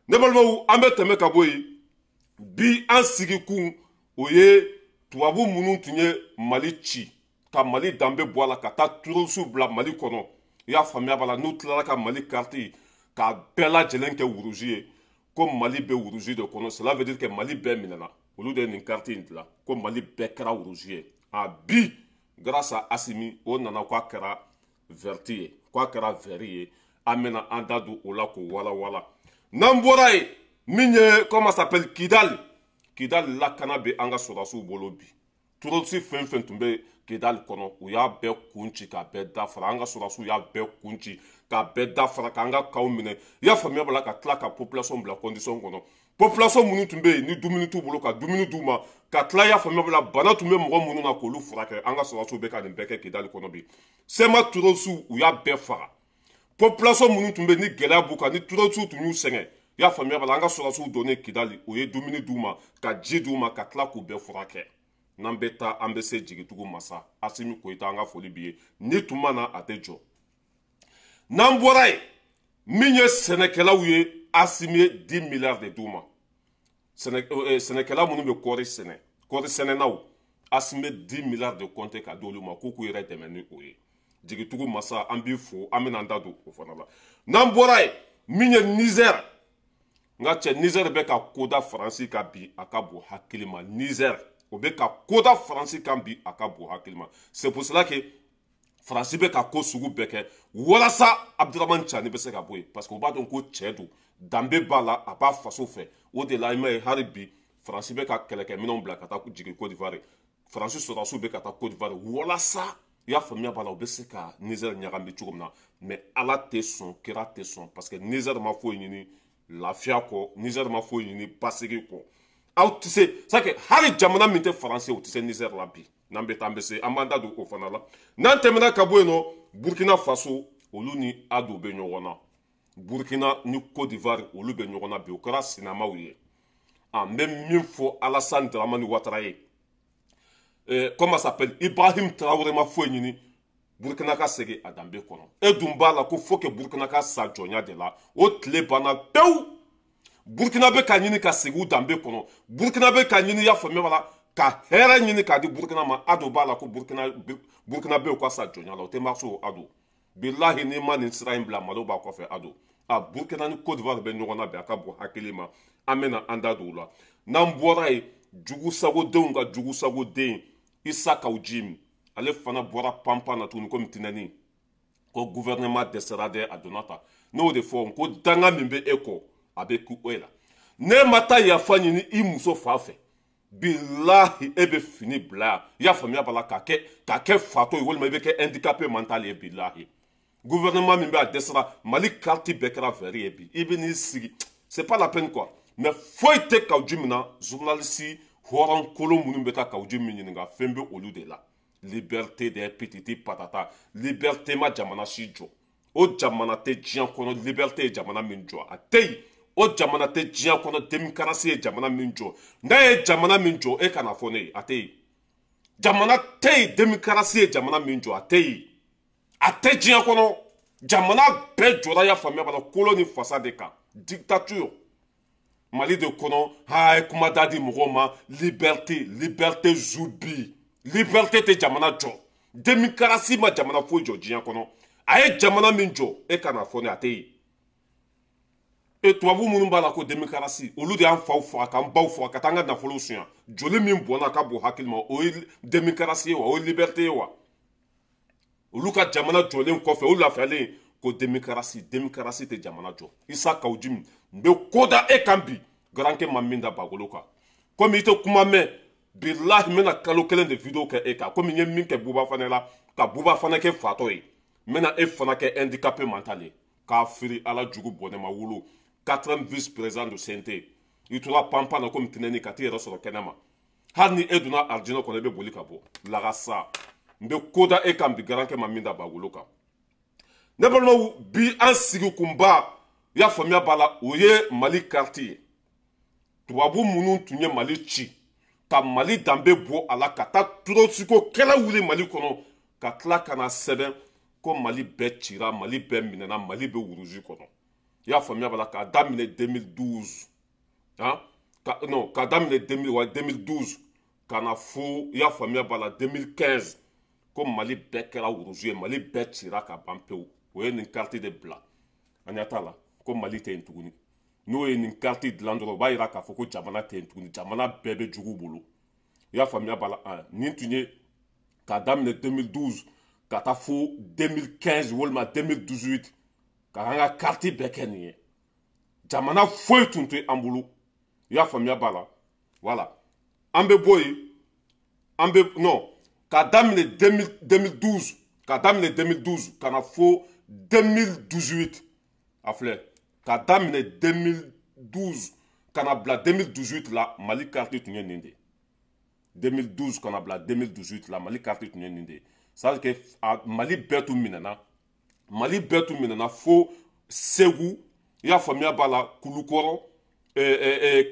Ne balimaw, an bɛ tɛmɛ ka bɔ yen. Bi an sigi kun, o ye tubabu minnu tun ye Mali ci ka Mali danbe bɔ a la, ka taa terroriste bila Mali kɔnɔ, i y'a faamuya b'a la, n'u tilara ka Mali carte k'a bɛɛ lajɛlen kɛ rouge ye, ko Mali bɛ rouge de kɔnɔ. Cela veut dire que Mali bɛɛ minɛna. Olu de ye nin carte in dilan ko Mali bɛɛ kɛra rouge ye. A bi, grâce à Assimi, o nana k'a kɛra verte ye, k'a kɛra vert ye. An bɛna an da don o la k'o walawala. N'an bɔra yen, min ye, comment s'appelle, Kidali, Kidali lakana bɛ an ka sɔrɔdasiw bolo bi. Terroriste fɛn fɛn tun bɛ Kidali kɔnɔ, u y'a bɛɛ kun ci k'a bɛɛ dafara. An ka sɔrɔdasiw y'a bɛɛ kun ci k'a bɛɛ dafara, k'an ka kaw minɛ, i y'a faamuya b'a la, ka tila ka population bila condition kɔnɔ. Population minnu tun bɛ yen ni dumuni t'u bolo, ka dumuni d'u ma, ka tila, i y'a faamuya b'a la, bana tun bɛ mɔgɔ minnu na, k'olu furakɛ. An ka sɔrɔdasiw bɛ ka nin bɛɛ kɛ Kidali kɔnɔ bi. CMA terroriste, u y'a bɛɛ faga. Population minnu tun bɛ ni gɛlɛya b'u kan, ni terroriste tun y'u sɛgɛn, i y'a faamuya b'a la, an ka sɔrɔdasiw donnen Kidali, o ye dumuni d'u ma, ka ji d'u ma, ka tila k'u bɛɛ furakɛ. N'an bɛ taa, an bɛ se jigitugu masa Assimi Goïta, an ka foli b'i ye. Ni tun ma na, a tɛ jɔ. N'an bɔra yen, min ye sɛnɛkɛlaw ye, Assimi ye 10 milliards de d'u ma. Sɛnɛkɛla minnu bɛ kɔɔri sɛnɛ, kɔɔri sɛnɛnaw, Assimi bɛ 10 milliards de compter ka d'olu ma k'u k'u yɛrɛ dɛmɛ ni o ye. Jigitugu masa, an b'i fo. An bɛna an da don o fana la. N'an bɔra yen, min ye Niger, n ka cɛ, Niger bɛ ka koda Faransi kan bi, a ka bon hakili ma. Niger, o bɛ ka koda Faransi kan bi, a ka bon hakili ma. C'est pour cela que Faransi bɛ ka ko sugu bɛɛ kɛ walasa Abdourahamane Tiani bɛ se ka bɔ yen, parce que u b'a dɔn ko cɛ don, danbe b'a la, a b'a faso fɛ. O de la, i m'a ye, hali bi Faransi bɛ ka kɛlɛkɛminɛnw bila ka taa jigin Côte d'Ivoire. Faransi sɔrɔdasiw bɛ ka taa Côte d'Ivoire walasa, i y'a faamuya b'a la, u bɛ se ka Niger ɲagami cogo min na. Mais Ala tɛ sɔn, kira tɛ sɔn, parce que Niger ma foyi ɲini lafiya kɔ, Niger ma foyi ɲini basigi kɔ. Aw tɛ se c'est que hali jamana min tɛ Faransi, o tɛ se Niger la bi. N'an bɛ taa, an bɛ se, an b'an da don o fana la. N'an tɛmɛna ka bɔ yen nɔ, Burkina Faso, olu ni Ado bɛ ɲɔgɔn na. Burkina ni Côte d'Ivoire, olu bɛ ɲɔgɔn na bi, o kɛra sinamaw ye. An bɛ min fɔ Alassane Dramane Ouattara ye, comment s'appelle, Ibrahim Traoré ma foyi ɲini Burkina ka segin a danbe kɔnɔ. E dun b'a la ko faut que Burkina ka sa jɔnya de la. O tile banna pewu. Burkina bɛ ka ɲini ka segin u danbe kɔnɔ. Burkina bɛ ka ɲini, i y'a faamuya b'a la, ka hɛrɛ ɲini k'a di Burkina ma. Ado b'a la ko Burkina bɛ u ka sa jɔnya la, o tɛ marché o. Ado, bilahi, n'i ma nin sira in bila, malo b'a kɔfɛ. Ado, a Burkina ni Côte d'Ivoire bɛ ɲɔgɔn na bi, a ka bon hakili ma. An bɛna an da don o la. N'an bɔra yen, jugusagodenw ka jugusagoden Issa Kaou Djim, ale fana bɔra panpan na tuguni komi tinɛni, ko gouvernement dɛsɛra dɛ. A donna ta, ne y'o de fɔ ko danga min bɛ e kɔ, a bɛ ku e la. Ne ma taa yafa ɲini i muso fa fɛ, bilahi, e bɛ fini bila yan, i y'a faamuya b'a la, k'a kɛ fatɔ ye, walima i bɛ kɛ handicapé mental ye. Bilahi, gouvernement min bɛ, a dɛsɛra. Mali carte bɛɛ kɛra vert ye bi. I bɛ n'i sigi, c'est pas la peine quoi. Mais foyi tɛ Kaou Djim na. Journaliste hɔrɔn kolon minnu bɛ taa Kaou Djim min ɲininka, fɛn bɛ olu de la. Liberté des petits patata, liberté ma jamana si jɔ. O jamana tɛ diɲɛ kɔnɔ liberté ye jamana min jɔ, a tɛ yen. O jamana tɛ diɲɛ kɔnɔ démocratie ye jamana min jɔ. N'a ye jamana min jɔ, e kana fɔ ne ye, a tɛ yen. Jamana tɛ yen démocratie ye jamana min jɔ, a tɛ yen, a tɛ diɲɛ kɔnɔ. Jamana bɛɛ jɔra, y'a faamuya b'a la, kolo ni fasa de kan, dictature. Mali de kɔnɔ, ha ye kuma da di mɔgɔw ma, liberté, liberté zubi. Liberté tɛ jamana jɔ, démocratie ma jamana foyi jɔ diɲɛ kɔnɔ. A ye jamana min jɔ, e kana fɔ ne, a tɛ yen. E tubabu minnu b'a la ko démocratie, olu de y'an faw faga, k'an baw faga, ka taa an ka nafolo suɲa. Joli min bɔnna ka bon hakili ma, o ye démocratie ye wa? O ye liberté ye wa? Olu ka jamana jɔlen kɔfɛ, o lafiyalen, ko démocratie. Démocratie tɛ jamana jɔ. Issa Kaou Djim, n bɛ ko da e kan bi, garankɛ ma min da bagolo kan. Komi i tɛ kuma mɛn, bilahi, n bɛna kalo kelen de vidéo kɛ e kan, komi n ye min kɛ Buba fana la, ka Buba fana kɛ fatɔ ye, n bɛna e fana kɛ handicapé mental ye. K'a firi Ala jugu bɔnɛ ma wolo. Quatrième vice président de CNT, i tora panpan na komi tinɛni ka t'i yɛrɛ sɔrɔ kɛnɛ ma. Hali ni e donna arijinɛ kɔnɔ, i bɛ boli ka bɔ lagasa. N bɛ ko da e kan bi, garankɛ ma min da bagolo kan. Ne balimaw, bi an sigi kunba, i y'a faamuya b'a la, o ye Mali carte ye. Tubabu minnu tun ye Mali ci ka Mali danbe bɔ a la, ka taa terroriste kɛlɛ wuli Mali kɔnɔ, ka tila ka na sɛbɛn ko Mali bɛɛ cira, Mali bɛɛ minɛna, Mali bɛ rouge kɔnɔ. I y'a faamuya b'a la, k'a daminɛ 2012, han, ka non, k'a daminɛ 2000 wa 2012 ka na fo, i y'a faamuya b'a la, 2015, ko Mali bɛɛ kɛra wuruzu ye, Mali bɛɛ cira ka ban pewu. O ye nin carte de bila, an ɲɛ t'a la ko Mali tɛ yen tuguni. N'o ye nin carte dilan dɔrɔn, o b'a yira k'a fɔ ko jamana tɛ yen tuguni, jamana bɛɛ bɛ jugu bolo. I y'a faamuya b'a la, nin tun ye k'a daminɛ 2012 ka taa fo 2015 walima 2018, ka an ka carte bɛɛ kɛ nin ye. Jamana foyi tun tɛ an bolo. I y'a faamuya b'a la, voilà. An bɛ bɔ yen, an bɛ non, k'a daminɛ 2012, k'a daminɛ 2012 ka na fo 2018. A filɛ, k'a daminɛ 2012 ka na bila 2018 la, Mali carte tun ye nin de ye. 2012 ka na bila 2018 la, Mali carte tun ye nin de ye. C'est à dire que Mali bɛɛ tun minɛna, Mali bɛɛ tun minɛna fo Segu, i y'a faamuya b'a la, Kulukɔrɔ,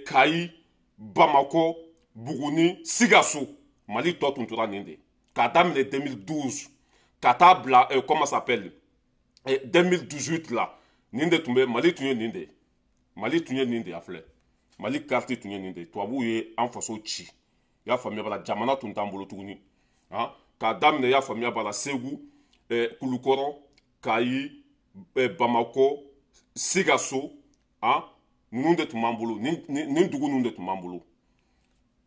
Kayi, Bamakɔ, Buguni, Sikaso. Mali tɔ tun tora nin de ye k'a daminɛ 2012 ka taa bila comment s'appelle, 2018 la. Nin de tun bɛ Mali, tun ye nin de ye. Mali tun ye nin de ye. A filɛ, Mali carte tun ye nin de ye. Tubabuw ye an faso ci, i y'a faamuya b'a la, jamana tun t'an bolo tuguni. Han, k'a daminɛ, i y'a faamuya b'a la, Segu, Kulukɔrɔ, Kayi, Bamakɔ, Sikaso, han, ninnu de tun b'an bolo. Nin dugu ninnu de tun b'an bolo.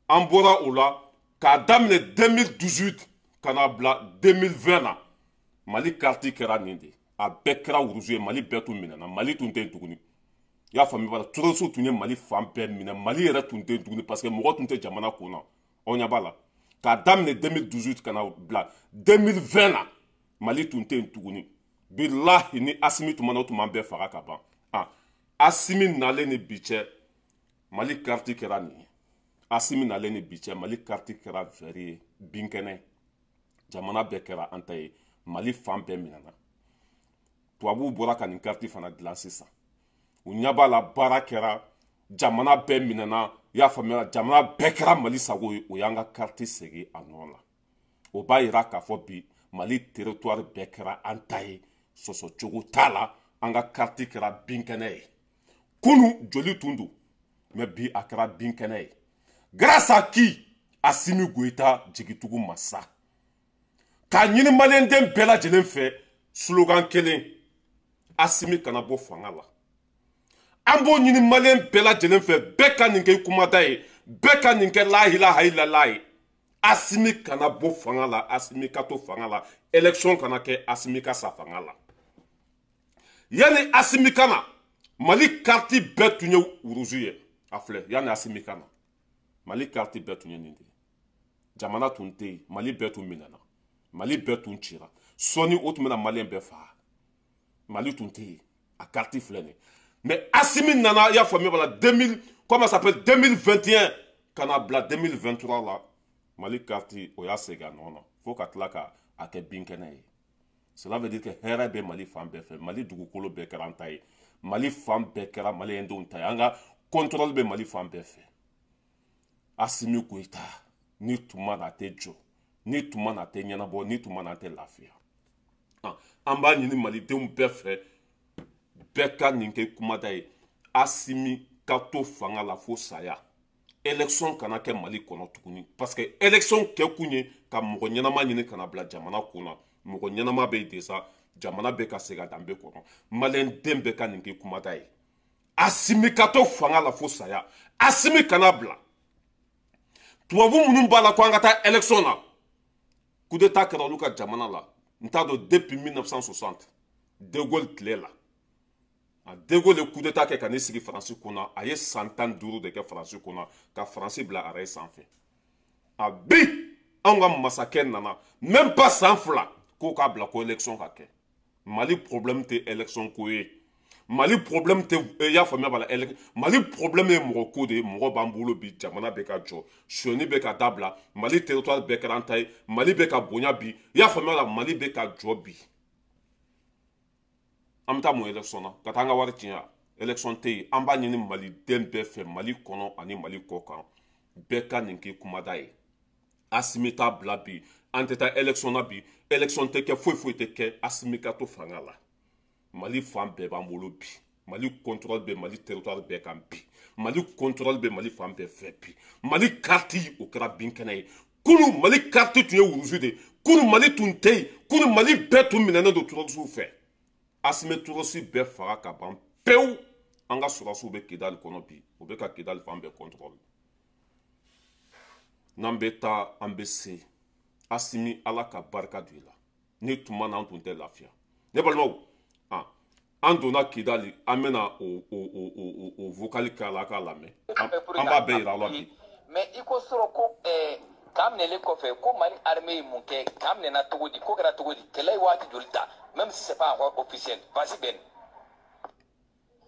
An bɔra o la, k'a daminɛ 2018 ka na bila 2020 na, Mali carte kɛra nin de ye. A bɛɛ kɛra wuruzu ye, Mali bɛɛ tun minɛna, Mali tun tɛ yen tuguni. I y'a faamu b'a la, terroristes tun ye Mali fan bɛɛ minɛ, Mali yɛrɛ tun tɛ yen tuguni, parce que mɔgɔ tun tɛ jamana kun na. Aw ɲɛ b'a la, k'a daminɛ 2018 ka na bila 2020 na, Mali tun tɛ yen tuguni. Bilahi, ni Asimi tun ma na, o tun b'an bɛɛ faga ka ban. Ah, Asimi nalen ni bi cɛ, Mali carte kɛra nin ye. Asimi nalen ni bi cɛ, Mali carte kɛra vert ye, binkɛnɛ. Jamana bɛɛ kɛra an ta ye, Mali fan bɛɛ minɛna. Tubabuw bɔra ka nin carte fana dilan sisan. U ɲɛ b'a la, baara kɛra, jamana bɛɛ minɛna, i y'a faamuya, jamana bɛɛ kɛra Mali sago ye. O y'an ka carte segin a nɔ la. O b'a yira k'a fɔ bi Mali territoire bɛɛ kɛra an ta ye, sɔsɔ cogo t'a la. An ka carte kɛra binkɛnɛ ye. Kunu joli tun don, mais bi a kɛra binkɛnɛ ye. Grâce à qui? Asimi Goïta, jigitugu masa. K'a ɲini maliyɛnden bɛɛ lajɛlen fɛ, slogan kelen: Asimi kana bɔ fanga la. An b'o ɲini maliyɛn bɛɛ lajɛlen fɛ, bɛɛ ka nin kɛ kumada ye, bɛɛ ka nin kɛ lahilaha illallah ye. Asimi kana bɔ fanga la, Asimi ka to fanga la. Élection kana kɛ, Asimi ka sa fanga la. Yanni Asimi ka na, Mali carte bɛɛ tun ye wuruzu ye. A filɛ, yanni Asimi ka na, Mali carte bɛɛ tun ye nin de ye. Jamana tun tɛ yen, Mali bɛɛ tun minɛna, Mali bɛɛ tun cira. Sɔɔni o tun bɛna maliyɛn bɛɛ faga. Mali tun tɛ yen, a carte filɛ nin. Mais Asimi nana, i y'a faamuya b'a la, 2000, comment ça s'appelle, 2021 ka na bila 2023 la, Mali carte o y'a segin a nɔ na fo ka tila ka a kɛ binkɛnɛ ye. Cela veut dire que hɛrɛ bɛ Mali fan bɛɛ fɛ, Mali dugukolo bɛɛ kɛra an ta ye, Mali fan bɛɛ kɛra maliyɛndenw ta ye, an ka contrôle bɛ Mali fan bɛɛ fɛ. Asimi Goïta, ni tuma na a tɛ jɔ, ni tuma na a tɛ ɲɛnabɔ, ni tuma na a tɛ lafiya. An b'a ɲini malidenw bɛɛ fɛ, bɛɛ ka nin kɛ kumada ye: Asimi ka to fanga la fo saya. Élection kana kɛ Mali kɔnɔ tuguni, parce que élection kɛ kun ye ka mɔgɔ ɲɛnama ɲini ka na bila jamana kun na. Mɔgɔ ɲɛnama bɛ yen déjà, jamana bɛ ka segin a danbe kɔnɔ. Maliyɛnden bɛɛ ka nin kɛ kumada ye: Asimi ka to fanga la fo saya, Asimi kana bila. Tubabu minnu b'a la ko an ka taa élection na, coup d'état kɛra olu ka jamana la, n t'a dɔn, depuis 1960, de Gaulle tile la. A de Gaulle ye coup d'état kɛ ka n'i sigi Faransi kunna. A ye san 15 de kɛ Faransi kunna ka Faransi bila araye sanfɛ. A bi anw ka masakɛ nana, même pas san 2, k'o k'a bila ko élection ka kɛ. Mali problème tɛ élection ko ye, Mali problème tɛ, i y'a faamuya b'a la, Mali problème ye mɔgɔ ko de ye. Mɔgɔ b'an bolo bi, jamana bɛ ka jɔ, sonyani bɛ ka dabila, Mali territoire bɛɛ kɛra an ta ye, Mali bɛ ka bonya bi, i y'a faamuya la, Mali bɛ ka jɔ bi. An bɛ taa mun élection na ka taa an ka wari tiɲɛ? Élection tɛ yen. An b'a ɲini maliden bɛɛ fɛ, Mali kɔnɔ ani Mali kɔ kan, bɛɛ ka nin kɛ kumada ye: Asimi t'a bila bi, an tɛ taa élection na bi, élection tɛ kɛ, foyi foyi tɛ kɛ. Asimi ka to fanga la. Mali fan bɛɛ b'an bolo bi. Mali contrôle bɛ Mali territoire bɛɛ kan bi. Mali contrôle bɛ Mali fan bɛɛ fɛ bi. Mali carte o kɛra binkɛnɛ ye. Kunu Mali carte tun ye wuruzu de. Kunu Mali tun tɛ yen. Kunu Mali bɛɛ tun minɛnen don terroriste fɛ. Asimi terroriste bɛɛ faga ka ban pewu. An ka sɔrɔdasiw bɛ Kidali kɔnɔ bi. U bɛ ka Kidali fan bɛɛ contrôle. N'an bɛ taa an bɛ se. Asimi Ala ka barika don i la. Ni tuma na an tun tɛ lafiya. Ne balimaw, an donna Kidali, an bɛna o vocal k'a la, a k'a lamɛn. An b'a bɛɛ yira aw la bi. Mais i ko sɔrɔ ko k'a minɛlen kɔfɛ ko Mali armée ye mun kɛ, k'a minɛna cogo di, ko kɛra cogo di, kɛlɛ ye waati joli ta, même si c'est pas encore officiel, basi bɛ nin.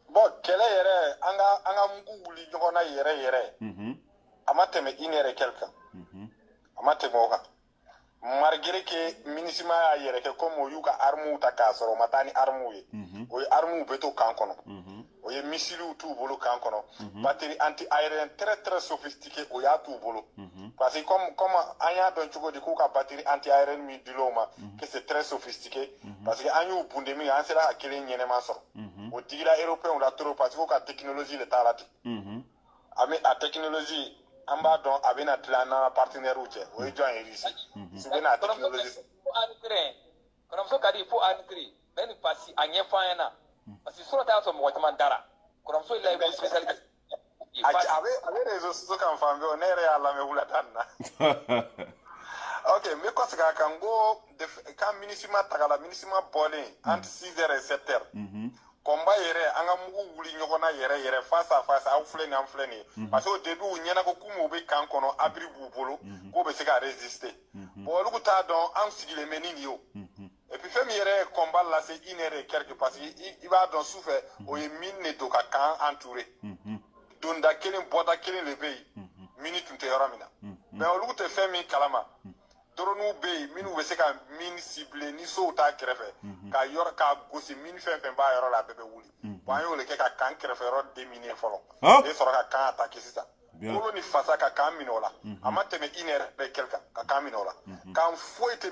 Bon, kɛlɛ yɛrɛ, an ka mugu wuli ɲɔgɔn na yɛrɛ yɛrɛ. A ma tɛmɛ une heure et quelque kan. A ma tɛmɛ o kan. Malgré que MINUSMA y'a yɛrɛ kɛ comme o y'u ka armes ta k'a sɔrɔ o ma taa ni armes ye. O ye armes bɛ to camp kɔnɔ. O ye missiles t'u bolo camp kɔnɔ. Batterie anti-aérienne très très sophistiquée o y'a t'u bolo. Parce que comme an y'a dɔn cogo di k'u ka batterie anti-aérienne min dil'o ma, que c'est très sophistiqué. Parce que an y'u bunde min an sera ka kelen ɲɛnɛma sɔrɔ. O digira européen la trop parce que k'u ka technologie de t'a la ten. A technologie an b'a dɔn a bɛna tila an n'an partenaires cɛ, o ye jɔn ye? Russie. Russie bɛna technologie. Kɔrɔmuso ka di fo entrée bɛɛ ni pasi a ɲɛfɔ an ɲɛna parce que sɔrɔ t'a sɔrɔ mɔgɔ caman dara kɔrɔmuso ye layidu spécialité. A bɛ réseaux sociaux kan fan bɛɛ, ne yɛrɛ y'a lamɛn wulada nin na. Ok, n bɛ kɔsegin a kan n ko kan MINUSMA tagala, MINUSMA bɔlen entre 6 heures et 7 heures. Combat yɛrɛ, an ka mugu wuli ɲɔgɔn na yɛrɛ yɛrɛ, face à face, aw filɛ nin, an filɛ nin ye. Parce que au début u ɲɛna ko komi u bɛ camp kɔnɔ, abri b'u bolo, k'u bɛ se ka résister. Bon, olu t'a dɔn an sigilen bɛ ni nin ye o. Et puis fɛn min yɛrɛ ye combat lase une heure et quelque, parce que i b'a dɔn sufɛ o ye mine de don ka camp entouré. Donda kelen bɔda kelen de bɛ yen, mine tun tɛ yɔrɔ min na. Mais olu tɛ fɛn min kalama. Drone bɛ yen minnu bɛ se ka mine cibler ni sow t'a kɛrɛfɛ, ka yɔrɔ k'a gosi, mine fɛn fɛn b'a yɔrɔ la a bɛɛ bɛ wuli. Bon, an y'o de kɛ ka camp kɛrɛfɛ yɔrɔ déminer fɔlɔ. E sɔrɔ ka camp attaquer sisan. Kolo ni fasa ka camp minɛ o la. A ma tɛmɛ une heure et quelque ka camp minɛ o la. Camp foyi tɛ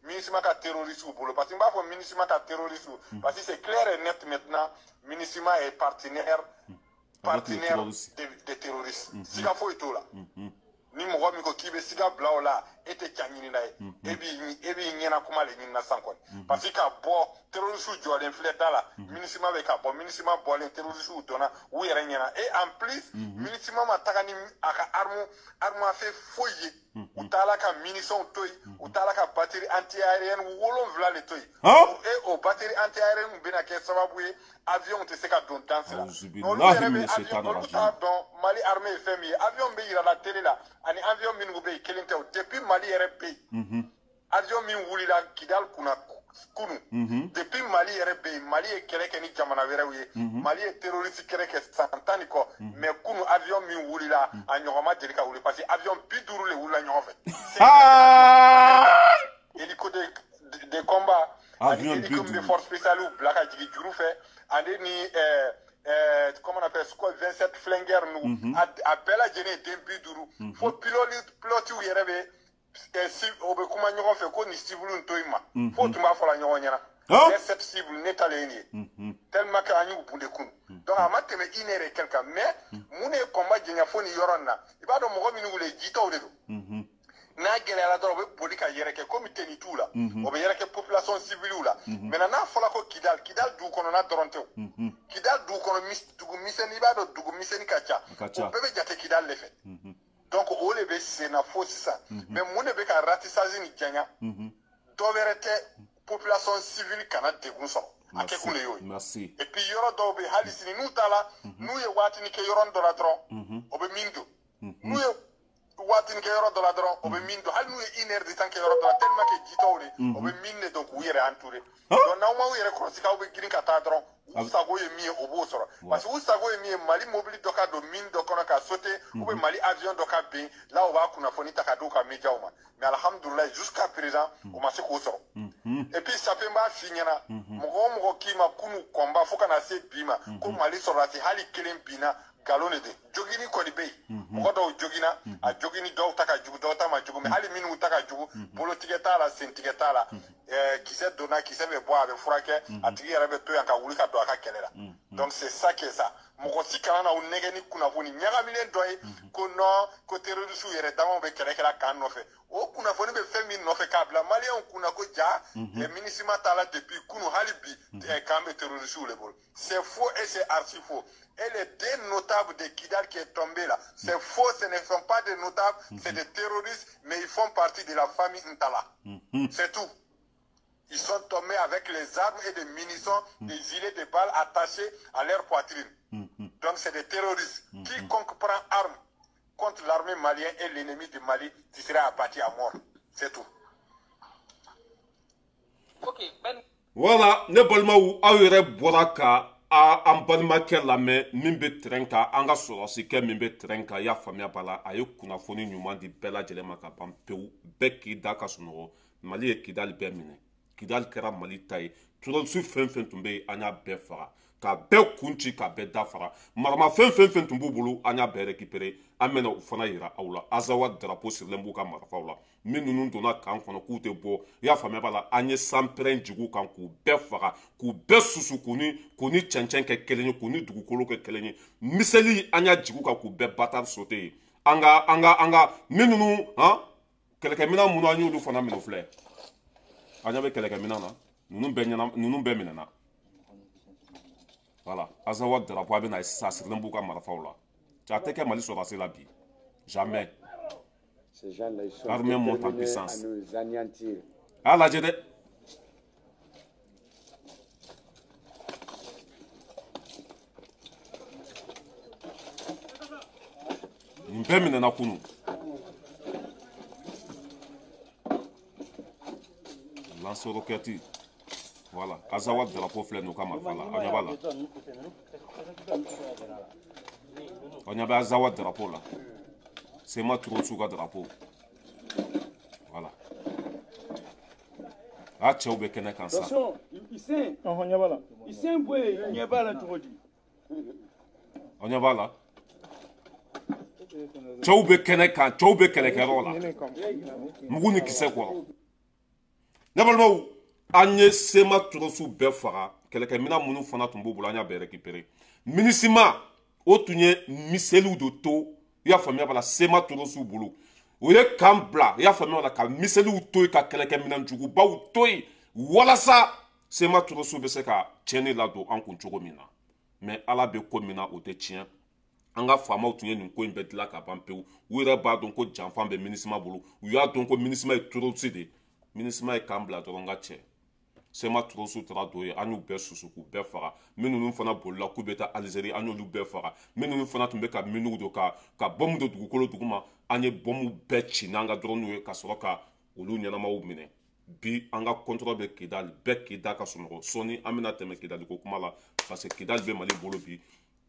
MINUSMA ka terroriste bolo, parce que n b'a fɔ MINUSMA ka terroriste, parce que c'est clair et net maintenant, MINUSMA est partenaire des terroristes. Siga foyi t'o la. Ni mɔgɔ min ko k'i bɛ siga bila o la, e tɛ ca ɲinina ye, e b'i ɲɛna kuma de ɲinina san kɔni. Parce que ka bɔ terroriste jɔlen filɛ da la, MINUSMA bɛ ka bɔ, MINUSMA bɔlen terroriste donna u yɛrɛ ɲɛna. Et en plus MINUSMA ma taga ni a ka arme à feu foyi ye. U taara ka munitions to yen, u taara ka batterie anti-aérienne 7 de to yen. Et o batterie anti-aérienne bɛna kɛ sababu ye avion tɛ se ka don danse la. Olu yɛrɛ bɛ avion, olu t'a dɔn Mali armée ye fɛn min ye. Avion bɛ yira la télé la ani avion minnu bɛ yen kelen tɛ o. Depuis Mali yɛrɛ bɛ yen, avion min wulila Kidal kunna kunu, depuis Mali yɛrɛ bɛ yen, Mali ye kɛlɛ kɛ ni jamana wɛrɛw ye, Mali ye terroriste kɛlɛ kɛ san 10 ni kɔ, mais kunu avion min wulila a ɲɔgɔn ma deli ka wuli, parce que avion 50 de wulila ɲɔgɔn fɛ. Hélico de combat ani hélico min bɛ force spéciale bila ka jigin juru fɛ, ale ni comment on appelle Sukhoi 27 flingueur nu, a bɛɛ lajɛlen ye den 50. Fo pilote yɛrɛ bɛ o bɛ kuma ɲɔgɔn fɛ ko nin cible in to yen ma, fo tun b'a fɔla ɲɔgɔn ɲɛna. Les 7 cibles ne talen ye nin ye, tellement que an y'u bunde kun. Donc a ma tɛmɛ une heure et quelque, mais mun de ye combat jɛnya fo nin yɔrɔ in na? I b'a dɔn mɔgɔ minnu wele jitɔw de don. N'a gɛlɛyara dɔrɔn u bɛ boli ka yɛrɛ kɛ komi tenue t'u la, o bɛ yɛrɛ kɛ population civile la. Maintenant n'a fɔra ko Kidal, Kidal dugu kɔnɔna dɔrɔn tɛ o. Kidal dugu kɔnɔ dugu misɛnnin, i b'a dɔn dugu misɛnnin ka ca, o bɛɛ bɛ jate Kidal de fɛ. Donc o de bɛ sen na fo sisan. Mais mun de bɛ ka ratissage nin janya? Dɔ wɛrɛ tɛ, population civile kana degun sɔrɔ. A kɛ kun de y'o ye. Et puis yɔrɔ dɔw bɛ yen hali sini n'u taara, n'u ye waatinin kɛ yɔrɔ dɔ la dɔrɔn, o bɛ min don. N'u ye waatinin kɛ yɔrɔ dɔ la dɔrɔn, o bɛ min don. Hali n'u ye une heure de temps kɛ yɔrɔ dɔ la, tellement que jitɔw de, o bɛ min de don k'u yɛrɛ entouré. Donc n'aw m'aw yɛrɛ kɔlɔsi k'aw bɛ girin ka taa dɔrɔn, u sago ye min ye o b'o sɔrɔ. Parce que u sago ye min ye, Mali mobili dɔ ka don mine dɔ kɔnɔ ka sauter, ou bien Mali avion dɔ ka bin là, o b'a kunnafoni ta ka d'u ka médiaw ma. Mais alhamdulilayi, jusqu'à présent o ma se k'o sɔrɔ. Et puis sape n b'a f'i ɲɛna, mɔgɔ o mɔgɔ k'i ma kunu combat fo ka na se bi ma ko Mali sɔrɔdasi hali kelen binna nkalon de tɛ. Jogini kɔni bɛ yen, mɔgɔ dɔw jogina, a jogini dɔw ta ka jugu, dɔw ta ma jugu, mais hali minnu ta ka jugu, bolotigɛ t'a la, sentigɛ t'a la, kisɛ donna, kisɛ bɛ bɔ, a bɛ furakɛ, a tigi yɛrɛ bɛ to yan ka wuli ka don a ka kɛlɛ la. Donc c'est ça qui est ça. Mɔgɔ si kana n'aw nɛgɛ ni kunnafoni ɲagaminen dɔ ye ko non, ko terroriste yɛrɛ damaw bɛ kɛlɛ kɛla k'an nɔfɛ. O kunnafoni bɛ fɛn min nɔfɛ k'a bila maliyɛnw kunna ko ja MINUSMA t'a la depuis kunu, hali bi k'an bɛ terroriste de bolo. C'est faux et c'est archi faux. Et les deux notables de Kidal qui est tombé là, c'est faux, ce ne sont pas des notables, c'est des terroristes, mais ils font partie de la famille Ntala. C'est tout. Ils sont tombés avec les armes et des munitions, des gilets de balles attachés à leur poitrine. Donc c'est des terroristes. Quiconque prend arme contre l'armée malienne et l'ennemi du Mali, tu seras abattu à mort. C'est tout. Ok, ben. Voilà, ne balimaw, aw yɛrɛ bɔra ka an balimakɛ lamɛn min bɛ terrain kan, an ka sɔrɔsikɛ min bɛ terrain kan, i y'a faamuya b'a la, a ye kunnafoni ɲuman di bɛɛ lajɛlen ma ka ban pewu. Bɛɛ k'i da ka sunɔgɔ. Mali ye Kidali bɛɛ minɛ, Kidali kɛra Mali ta ye. Terroriste fɛn fɛn tun bɛ yen, an y'a bɛɛ faga, k'a bɛɛ kun ci, k'a bɛɛ dafara. Maramafɛn fɛn fɛn tun b'u bolo, an y'a bɛɛ récupérer. An bɛna o fana yira aw la. Azawad drapeau sirilen b'u ka marifaw la. Min ninnu donna kan kɔnɔ k'u tɛ bɔ, i y'a faamuya b'a la, an ye sanpɛrɛn jigin u kan k'u bɛɛ faga, k'u bɛɛ susu, k'u ni cɛncɛn kɛ kelen ye, k'u ni dugukolo kɛ kelen ye. Miseli an y'a jigin u kan k'u bɛɛ batari sauter ye. An ka min ninnu han kɛlɛkɛminɛn minnu an y'olu fana minɛ filɛ. An ɲɛ bɛ kɛlɛkɛminɛn na, ninnu bɛɛ ɲɛna, ninnu bɛɛ minɛna. Voilà, Azawad drapeau a bɛ na sisan, a sirilen b'u ka marifaw la. A tɛ kɛ Mali sɔrɔdasi la bi. Jamais. Ces gens-là, ils sont L'armée monte en déterminés à puissance. nous anéantir. A lajɛ dɛ. Nin bɛɛ minɛna kunun. Lance-roquette. Voilà, Azawad drapeau filɛ nin ka marifa la. Aw ɲɛ b'a la. Aw ɲɛ bɛ Azawad drapeau la. Sema terroriste ka drapeau. Voilà. A cɛw bɛ kɛnɛ kan sa. Attention, Hussein. Ɔhɔn, ɲɛ b'a la. Hussein Boye, ɲɛ b'a la cogo di? Aw ɲɛ b'a la. Cɛw bɛ kɛnɛ kan, cɛw bɛ kɛlɛkɛyɔrɔ la. Mugu ni kisɛ kɔrɔ. Ne balimaw, an ye Sema terroriste bɛɛ faga. Kɛlɛkɛminɛn minnu fana tun b'u bolo, an y'a bɛɛ récupérer. MINUSMA, o tun ye miseliw de to, i y'a faamuya b'a la, Sema terroriste bolo. O ye kan bila, i y'a faamuya b'a la, ka miseliw to yen, ka kɛlɛkɛminɛn jugubaw to yen, walasa Sema terroriste bɛ se ka tiɲɛni ladon an kun cogo min na. Mais Ala bɛ ko min na, o tɛ tiɲɛ. An ka faamaw tun ye nin ko in bɛɛ dilan ka ban pewu. U yɛrɛ b'a dɔn ko janfan bɛ MINUSMA bolo. U y'a dɔn ko MINUSMA ye terroriste de ye. MINUSMA ye kan bila dɔrɔn ka cɛ. Sema terroriste taara don yen, an y'u bɛɛ susu k'u bɛɛ faga. Minnu fana bolila k'u bɛ taa Algérie, an y'olu bɛɛ faga. Minnu fana tun bɛ ka minnu don ka bɔmu don dugukolo duguma, an ye bɔmu bɛɛ ci n'an ka dɔrɔnw ye ka sɔrɔ ka olu ɲɛnamaw minɛ. Bi an ka contrôle bɛ Kidali, bɛɛ k'i da ka sunɔgɔ. Sɔɔni an bɛna tɛmɛ Kidali ko kuma la, parce que Kidali bɛ Mali bolo bi.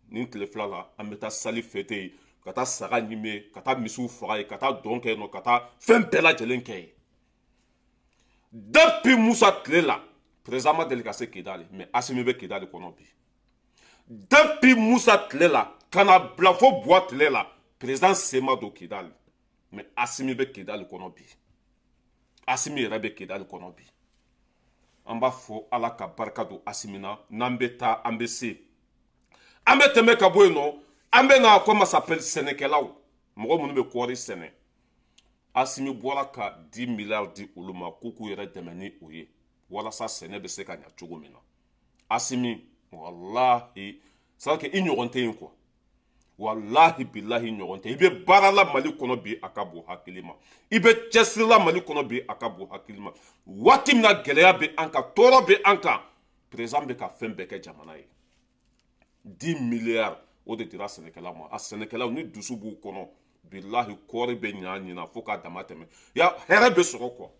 Nin tile fila la, an bɛ taa sali fêter yen, ka taa saga ɲimi yen, ka taa misiw faga yen, ka taa dɔn kɛ yen nɔ, ka taa fɛn bɛɛ lajɛlen kɛ yen. Depuis Musa tile la, président ma deli ka se Kidali, mais Assimi bɛ Kidali kɔnɔ bi. Depuis Musa tile la, ka na bila fo Buwa tile la, président sen ma don Kidali, mais Assimi bɛ Kidali kɔnɔ bi. Assimi yɛrɛ bɛ Kidali kɔnɔ bi. An b'a fɔ Ala ka barika don Assimi na, n'an bɛ taa an bɛ se. An bɛ tɛmɛ ka bɔ yen nɔ, an bɛ na comment s'appelle sɛnɛkɛlaw, mɔgɔ minnu bɛ kɔɔri sɛnɛ. Assimi bɔra ka 10 milliards di olu ma k'u k'u yɛrɛ dɛmɛ ni o ye walasa sɛnɛ bɛ se ka ɲa cogo min na. Assimi, walahi, c'est à dire que i ɲɔgɔn tɛ yen quoi. Walahi bilahi ɲɔgɔn tɛ. I bɛ baara la Mali kɔnɔ bi, a ka bon hakili ma. I bɛ cɛsiri la Mali kɔnɔ bi, a ka bon hakili ma. Waati min na gɛlɛya bɛ an kan, tɔɔrɔ bɛ an kan, président bɛ ka fɛn bɛɛ kɛ jamana ye. 10 milliards o de dira sɛnɛkɛlaw ma. A sɛnɛkɛlaw ni dusu b'u kɔnɔ, bilahi kɔɔri bɛ ɲa ɲina fo k'a dama tɛmɛ. Ya hɛrɛ bɛ sɔrɔ quoi.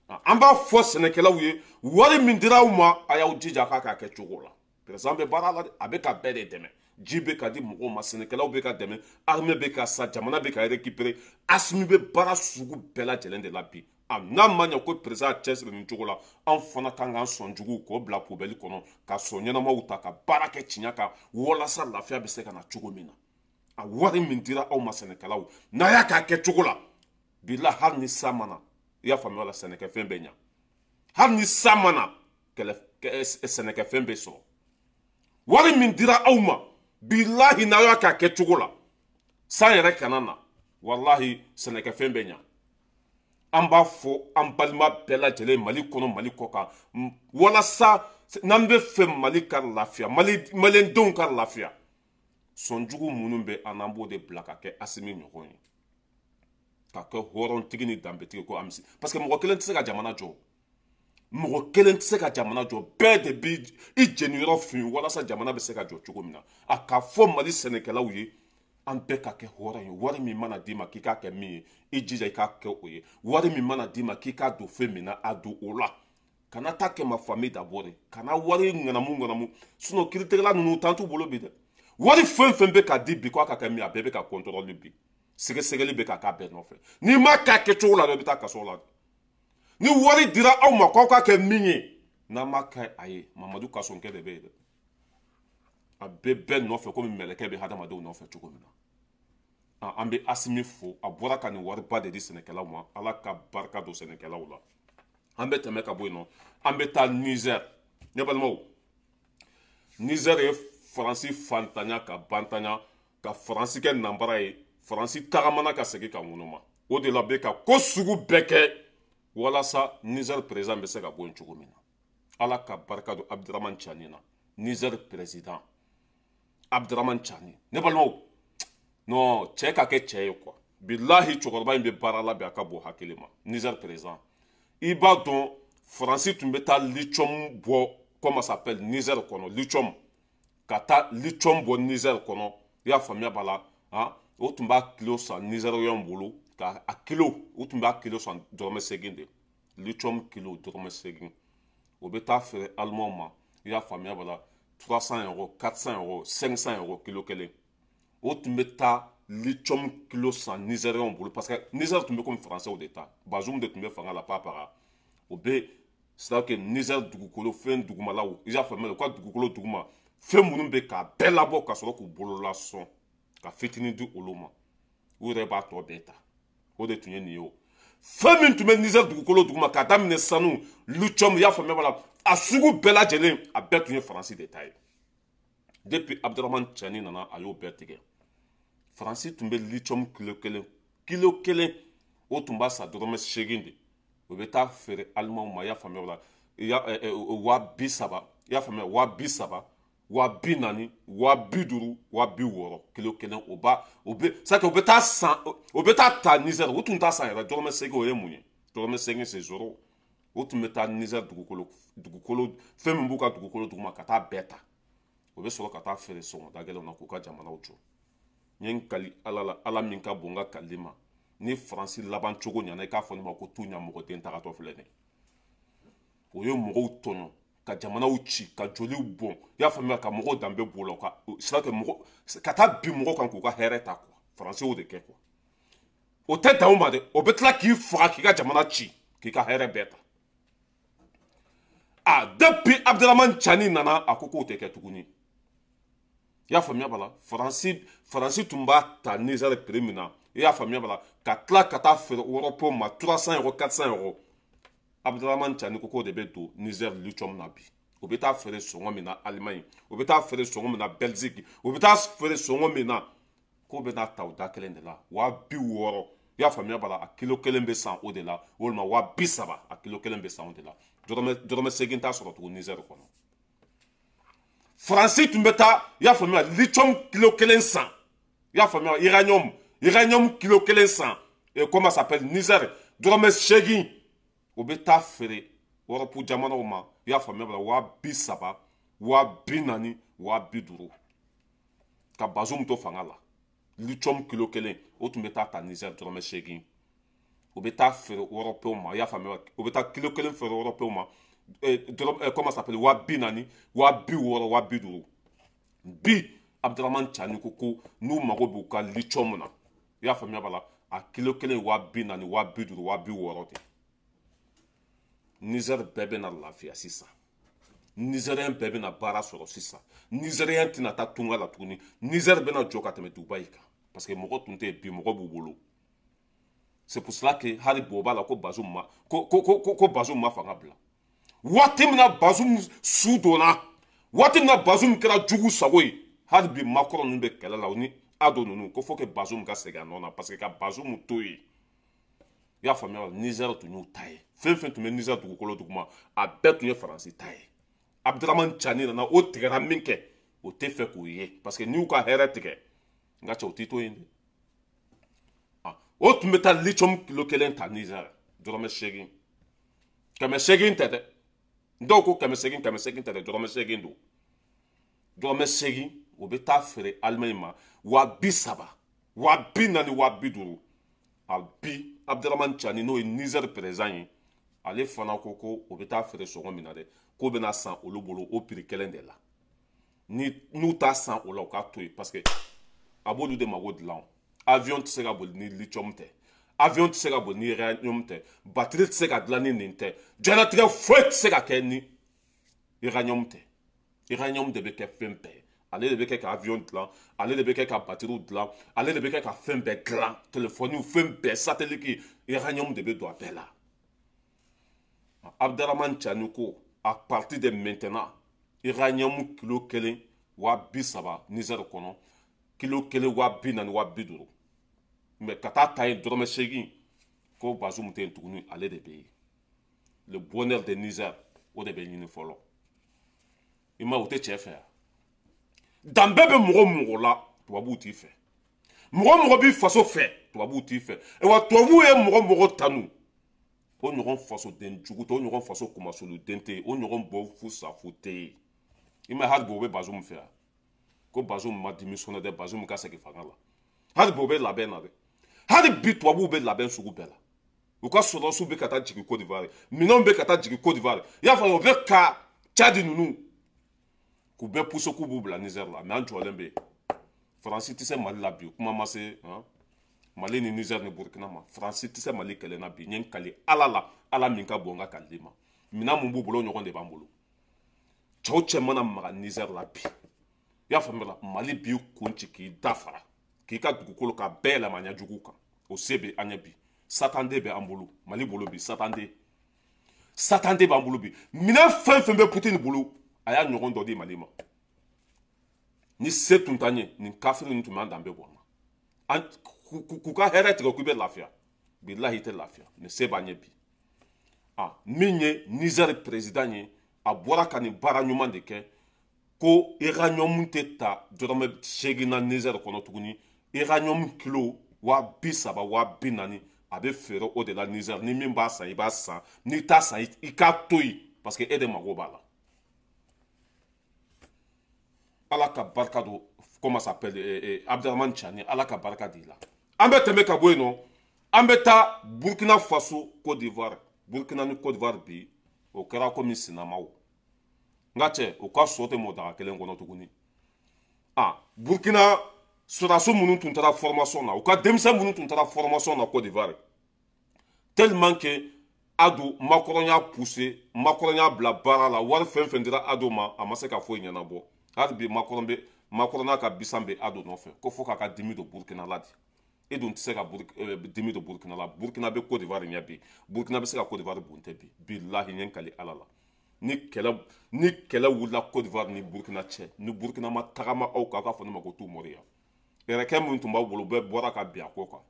An b'a fɔ sɛnɛkɛlaw ye, wari min dira aw ma, a y'aw jija k'a k'a kɛ cogo la. Président bɛ baara la dɛ, a bɛ ka bɛɛ de dɛmɛ. Ji bɛ ka di mɔgɔw ma, sɛnɛkɛlaw bɛ ka dɛmɛ, armée bɛ ka sa, jamana bɛ ka récupérer. Assimi bɛ baara sugu bɛɛ lajɛlen de la bi. A n'a ma ɲɛ ko président cɛsiri nin cogo la, anw fana kan k'an sɔn juguw k'o bila poubelle kɔnɔ, ka sɔn ɲɛnamaw ta ka baara kɛ tiɲɛ kan, walasa lafiya bɛ se ka na cogo min na. A wari min dira aw ma sɛnɛkɛlaw, n'a y'a k'a kɛ cogo la, bila hali ni san ma na, i y'a faamuya la, sɛnɛkɛfɛn bɛ ɲa. Hali ni san ma na, kɛlɛ sɛnɛkɛfɛn bɛ sɔrɔ. Wari min dira aw ma, bilahi, n'a y'a k'a kɛ cogo la, san yɛrɛ kana na, walahi, sɛnɛkɛfɛn bɛ ɲa. An b'a fɔ an balima bɛɛ lajɛlen, Mali kɔnɔ, Mali kɔ kan, walasa n'an bɛ fɛ Mali ka lafiya, Maliyɛndenw ka lafiya, sɔnjugu minnu bɛ an n'an b'o de bila ka kɛ Asimi ɲɔgɔn ye, ka kɛ hɔrɔntigi ni danbetigi ko amisi, parce que mɔgɔ kelen tɛ se ka jamana jɔ, mɔgɔ kelen tɛ se ka jamana jɔ. Bɛɛ de bi i jeniyɔrɔ fin walasa jamana bɛ se ka jɔ cogo min na. A ka fɔ Mali sɛnɛkɛlaw ye, an bɛɛ ka kɛ hɔrɔn ye. Wari min mana d'i ma k'i k'a kɛ min ye, i jija i k'a kɛ o ye. Wari min mana d'i ma k'i k'a don fɛn min na, a don o la. Kana taa kɛ ma famille d'abord, kana wari ŋanamu ŋanamu, sinon kiiritigɛla ninnu tan t'u bolo bi dɛ. Wari fɛn fɛn bɛ ka di bi k'a ka kɛ min, a bɛɛ bɛ ka contrôle bi, sɛgɛsɛgɛli bɛ ka k'a bɛɛ nɔfɛ. N'i ma k'a kɛcogo la dɔrɔn, i bɛ taa kaso la. Ni wari dira aw ma k'aw k'a kɛ min ye, n'an ma kɛ a ye, Mamadu Kasonkɛ de bɛ yen dɛ. A bɛ bɛɛ nɔfɛ komi mɛlɛkɛ bɛ hadamadenw nɔfɛ cogo min na. An bɛ Asimi fo, a bɔra ka nin wariba de di sɛnɛkɛlaw ma. Ala ka barika don sɛnɛkɛlaw la. An bɛ tɛmɛ ka bɔ yen nɔ, an bɛ taa Nizɛri. Ne balimaw, Nizɛri ye Faransi fantanya ka bantanya, ka Faransi kɛ nanbara ye. Faransi tagamana ka segin ka ŋunuma, o de la bɛ ka ko sugu bɛɛ kɛ walasa Nizɛri président bɛ se ka bɔ yen cogo min na. Ala ka barika don Abdramane Tiani na, Nizɛri président Abdramane Tiani. Ne balimaw, non, cɛ ka kɛ cɛ ye quoi. Bilahi, cɛkɔrɔba in bɛ baara la bi, a ka bon hakili ma. Nizɛri président, i b'a dɔn Faransi tun bɛ taa lithium bɔ, comment ça s'appelle, Nizɛri kɔnɔ, lithium, ka taa lithium bɔ Nizɛri kɔnɔ, i y'a faamuya b'a la. Han, o tun b'a kilo san Nizɛriyɛnw bolo, ka a kilo, o tun b'a kilo san dɔrɔmɛ 8 de, lithium kilo dɔrɔmɛ 8. O bɛ taa feere Alimanw ma, i y'a faamuya b'a la, 300 euros, 400 euros, 500 euros kilo kelen. O tun bɛ taa lithium kilo san Nizɛriyɛnw bolo, parce que Nizɛri tun bɛ komi Faransɛw de ta, Bazoum de tun bɛ fanga la papara. O bɛ, c'est à dire que Nizɛri dugukolo fɛn dugumalaw, i y'a faamuya, u ka dugukolo duguma fɛn minnu bɛ k'a bɛɛ labɔ ka sɔrɔ k'u bolola sɔn ka fitinin di olu ma, u yɛrɛ b'a tɔ bɛɛ ta. O de tun ye nin ye. O fɛn min tun bɛ Nizɛri dugukolo duguma, k'a daminɛ sanu, lithium, i y'a faamuya b'a la, a sugu bɛɛ lajɛlen, a bɛɛ tun ye Faransi de ta ye. Depuis Abdramane Tiani nana, a y'o bɛɛ tigɛ. Faransi tun bɛ lithium kilo kelen, kilo kelen, o tun b'a san dɔrɔmɛ 8 de. O bɛ taa feere Alimanw ma, i y'a faamuya o la, 30 000, i y'a faamuya, 30 000, 40 000, 50 000, 60 000 kilo kelen. O b'a, o bɛ, c'est o bɛ taa san, o bɛ taa ta Nizɛri, o tun t'a san yɛrɛ dɔrɔmɛ 8. O ye mun ye? Dɔrɔmɛ 8, c'est zéro. O tun bɛ taa Nizɛri dugukolo fɛn min b'u ka dugukolo duguma, ka taa bɛɛ ta. O bɛ sɔrɔ ka taa feere sɔngɔda gɛlɛnw na k'u ka jamanaw jɔ. N ye n kali Ala la, Ala min ka bon n ka kalili ma, ni Faransi laban cogo ɲɛna, i k'a fɔ ne ma ko tu ɲa mɔgɔden tagatɔ filɛ nin. O ye mɔgɔw tɔɲɔ, ka jamanaw ci, ka joliw bɔn, i y'a faamuya, ka mɔgɔw danbe b'o la, ka sira kɛ mɔgɔ ka taa bin mɔgɔw kan k'u ka hɛrɛ ta quoi. Faransi y'o de kɛ quoi. O tɛ dan o ma dɛ, o bɛ tila k'i faga, k'i ka jamana ci, k'i ka hɛrɛ bɛɛ ta. A depuis Abdramane Tiani nana, a ko k'o tɛ kɛ tuguni, i y'a faamuya b'a la. Faransi tun b'a ta Nizɛri prix min na, i y'a faamuya b'a la, ka tila ka taa feere Europe ma 300 euros, 400 euros, Abdramane Tiani ko k'o de bɛ don Nizɛri lithium na bi. O bɛ taa feere sɔngɔ min na Allemagne, o bɛ taa feere sɔngɔ min na Belgique, o bɛ taa feere sɔngɔ min na, k'o bɛ n'a ta o da kelen de la, 60 000, i y'a faamuya b'a la, a kilo kelen bɛ san o de la, walima 30 000, a kilo kelen bɛ san o de la. Dɔrɔmɛ 8 t'a sɔrɔ tugun Nizɛri kɔnɔ. Faransi tun bɛ taa, i y'a faamuya, lithium kilo kelen san, i y'a faamuya, uranium kilo kelen san, et comment ça s'appelle, Nizɛri dɔrɔmɛ 8. O bɛ taa feere Europe jamanaw ma, i y'a faamuya b'a la, 30 000, 40 000, 50 000. Ka Bazoum to fanga la, lithium kilo kelen, o tun bɛ taa ta Nizɛri dɔrɔmɛ 8. O bɛ taa feere Européens ma, i y'a faamuya, o bɛ taa kilo kelen feere Européens ma, comment ça s'appelle, 40 000, 60 000, 50 000. Bi Abdramane Tiani ko ko n'u mago b'u ka lithium na, i y'a faamuya b'a la, a kilo kelen 40 000, 50 000, 60 000 de. Niger bɛɛ bɛna lafiya sisan. Nigérien bɛɛ bɛna baara sɔrɔ sisan. Nigérien tɛna taa tunga la tuguni. Niger bɛna jɔ ka tɛmɛ Dubaï kan. Parce que mɔgɔ tun tɛ yen, bi mɔgɔ b'u bolo. C'est pour cela que hali bi o b'a la ko Bazoum ma ko Bazoum ma fanga bila. Waati min na Bazoum su donna, waati min na Bazoum kɛra jugu sago ye, hali bi Macron ninnu bɛ kɛlɛ la o ni Ado ninnu ko faut que Bazoum ka segin a nɔ na parce que ka Bazoum to yen. I y'a faamuya wa? Niger tun y'u ta ye. Fɛn fɛn tun bɛ Niger dugukolo duguma, a bɛɛ tun ye Faransi ta ye. Abdramane Tiani nana o tigɛra min kɛ, o tɛ fɛ k'o ye parce que n'i y'u ka hɛrɛ tigɛ, n ka cɛ o t'i to yen dɛ. O tun bɛ taa lithium kilo kelen ta Niger dɔrɔmɛ 8, 800 tɛ dɛ. Dɔw ko 800, 800 tɛ dɛ, dɔrɔmɛ 8 don. Dɔrɔmɛ 8 o bɛ taa feere Allemagne ma 30,000, 40,000, 50,000. A bi Abdramane Tiani n'o ye Niger président ye, ale fana ko ko o bɛ taa feere sɔngɔ min na dɛ, k'o bɛna san olu bolo o prix kelen de la. Ni n'u t'a san o la, u k'a to yen parce que a b'olu de mago dilan. Avion tɛ se ka boli ni lithium tɛ, avion tɛ se ka boli ni uranium tɛ, batterie tɛ se ka dilan ni nin tɛ, diɲɛlatigɛ foyi tɛ se ka kɛ ni uranium tɛ. Uranium de bɛ kɛ fɛn bɛɛ ye. Ale de bɛ kɛ ka avion dilan, ale de bɛ kɛ ka batterie dilan, ale de bɛ kɛ ka fɛn bɛɛ dilan, téléphone fɛn bɛɛ, satellite, uranium de bɛ don a bɛɛ la. Abdramane Tiani ko à partir de maintenant, uranium kilo kelen 30,000 Niger kɔnɔ, kilo kelen 40,000, 50,000. Mais ka taa ta yen dɔrɔmɛ 8, ko Bazoum tɛ yen tuguni, ale de bɛ yen. Le bonheur de Niger, o de bɛ ɲini fɔlɔ. I ma o tɛ cɛ fɛ yan. Danbe bɛ mɔgɔ mɔgɔ la, tubabuw t'i fɛ. Mɔgɔ mɔgɔ b'i faso fɛ, tubabuw t'i fɛ. Wa tubabuw ye mɔgɔ mɔgɔ tanu, o ɲɔgɔn fasoden jugu tɛ, o ɲɔgɔn faso kumasoluden tɛ yen, o ɲɔgɔn bɔ fu safu tɛ yen. I ma hali bi o bɛ Bazoum fɛ yan ko Bazoum ma démissionné dɛ, Bazoum ka segin fanga la. Hali bi o bɛ labɛn na dɛ. Hali bi tubabuw bɛ labɛn sugu bɛɛ la. U ka sɔrɔdasiw bɛ ka taa jigin Côte d'Ivoire, minɛnw bɛ ka taa jigin Côte d'Ivoire. I y'a faamu, o bɛ ka Tchad ninnu k'u bɛɛ pousser k'u b'u bila Niger la. Mais an jɔlen bɛ yen. Faransi tɛ se Mali la bi, kuma ma se Mali ni Niger ni Burkina ma. Faransi tɛ se Mali kɛlɛ na bi. N ye n kali Ala la, Ala min ka bon n ka kalili ma. Minɛn mun b'u bolo, o ɲɔgɔn de b'an bolo. Cɛw cɛ mana maga Niger la bi, i y'a faamuya la, Mali b'i kun ci k'i da fara, k'i ka dugukolo ka bɛɛ yɛlɛma ɲɛjugu kan. O se bɛ an ɲɛ bi. Satanden bɛ an bolo, Mali bolo bi, satanden. Satanden b'an bolo bi. Minɛn fɛn fɛn bɛ Poutine bolo, a y'a ɲɔgɔn dɔ di Mali ma. Ni se tun t'an ye, nin kafiri ninnu tun b'an danbe bɔ an na. An k'u ka hɛrɛ tigɛ k'i bɛ lafiya. Bilahi i tɛ lafiya. Nin se b'an ye bi. Min ye Niger président ye, a bɔra ka nin baara ɲuman de kɛ ko uranium tɛ ta dɔrɔmɛ 8 na Niger kɔnɔ tuguni. Uranium kilo 30,000, 40,000, a bɛ feere o de la Niger. Ni min b'a san, i b'a san. N'i t'a san, i k'a to yen parce que e de mago b'a la. Ala ka barika don, comment s'appelle, Abdramane Tiani, Ala ka barika di la. An bɛ tɛmɛ ka bɔ yen nɔ, an bɛ taa Burkina Faso, Côte d'Ivoire. Burkina ni Côte d'Ivoire bi, o kɛra komi sinamaw. N ka cɛ, u ka so tɛ mɔ daga kelen kɔnɔ tuguni. Burkina sɔrɔdasi minnu tun taara formation na, u ka denmisɛn minnu tun taara formation na Côte d'Ivoire, tellement que Ado Macron y'a poussé, Macron y'a bila baara la, wari fɛn fɛn dira Ado ma, a ma se ka foyi ɲɛnabɔ. Hali bi Macron bɛ, Macron n'a ka bisan bɛ Ado nɔfɛ ko fo k'a ka dimi don Burkina la de. E dun tɛ se ka dimi don Burkina la. Burkina bɛ Côte d'Ivoire ɲɛ bi. Burkina bɛ se ka Côte d'Ivoire bon tɛ bi. Bilahi n ye n kali Ala la. Ni kɛlɛ wulila Côte d'Ivoire ni Burkina cɛ, ni Burkina ma tagama aw kan, aw k'a fɔ ne ma ko t'u moriya. Yɛrɛkɛ minnu tun b'aw bolo, u bɛɛ bɔra ka bin a ko kan.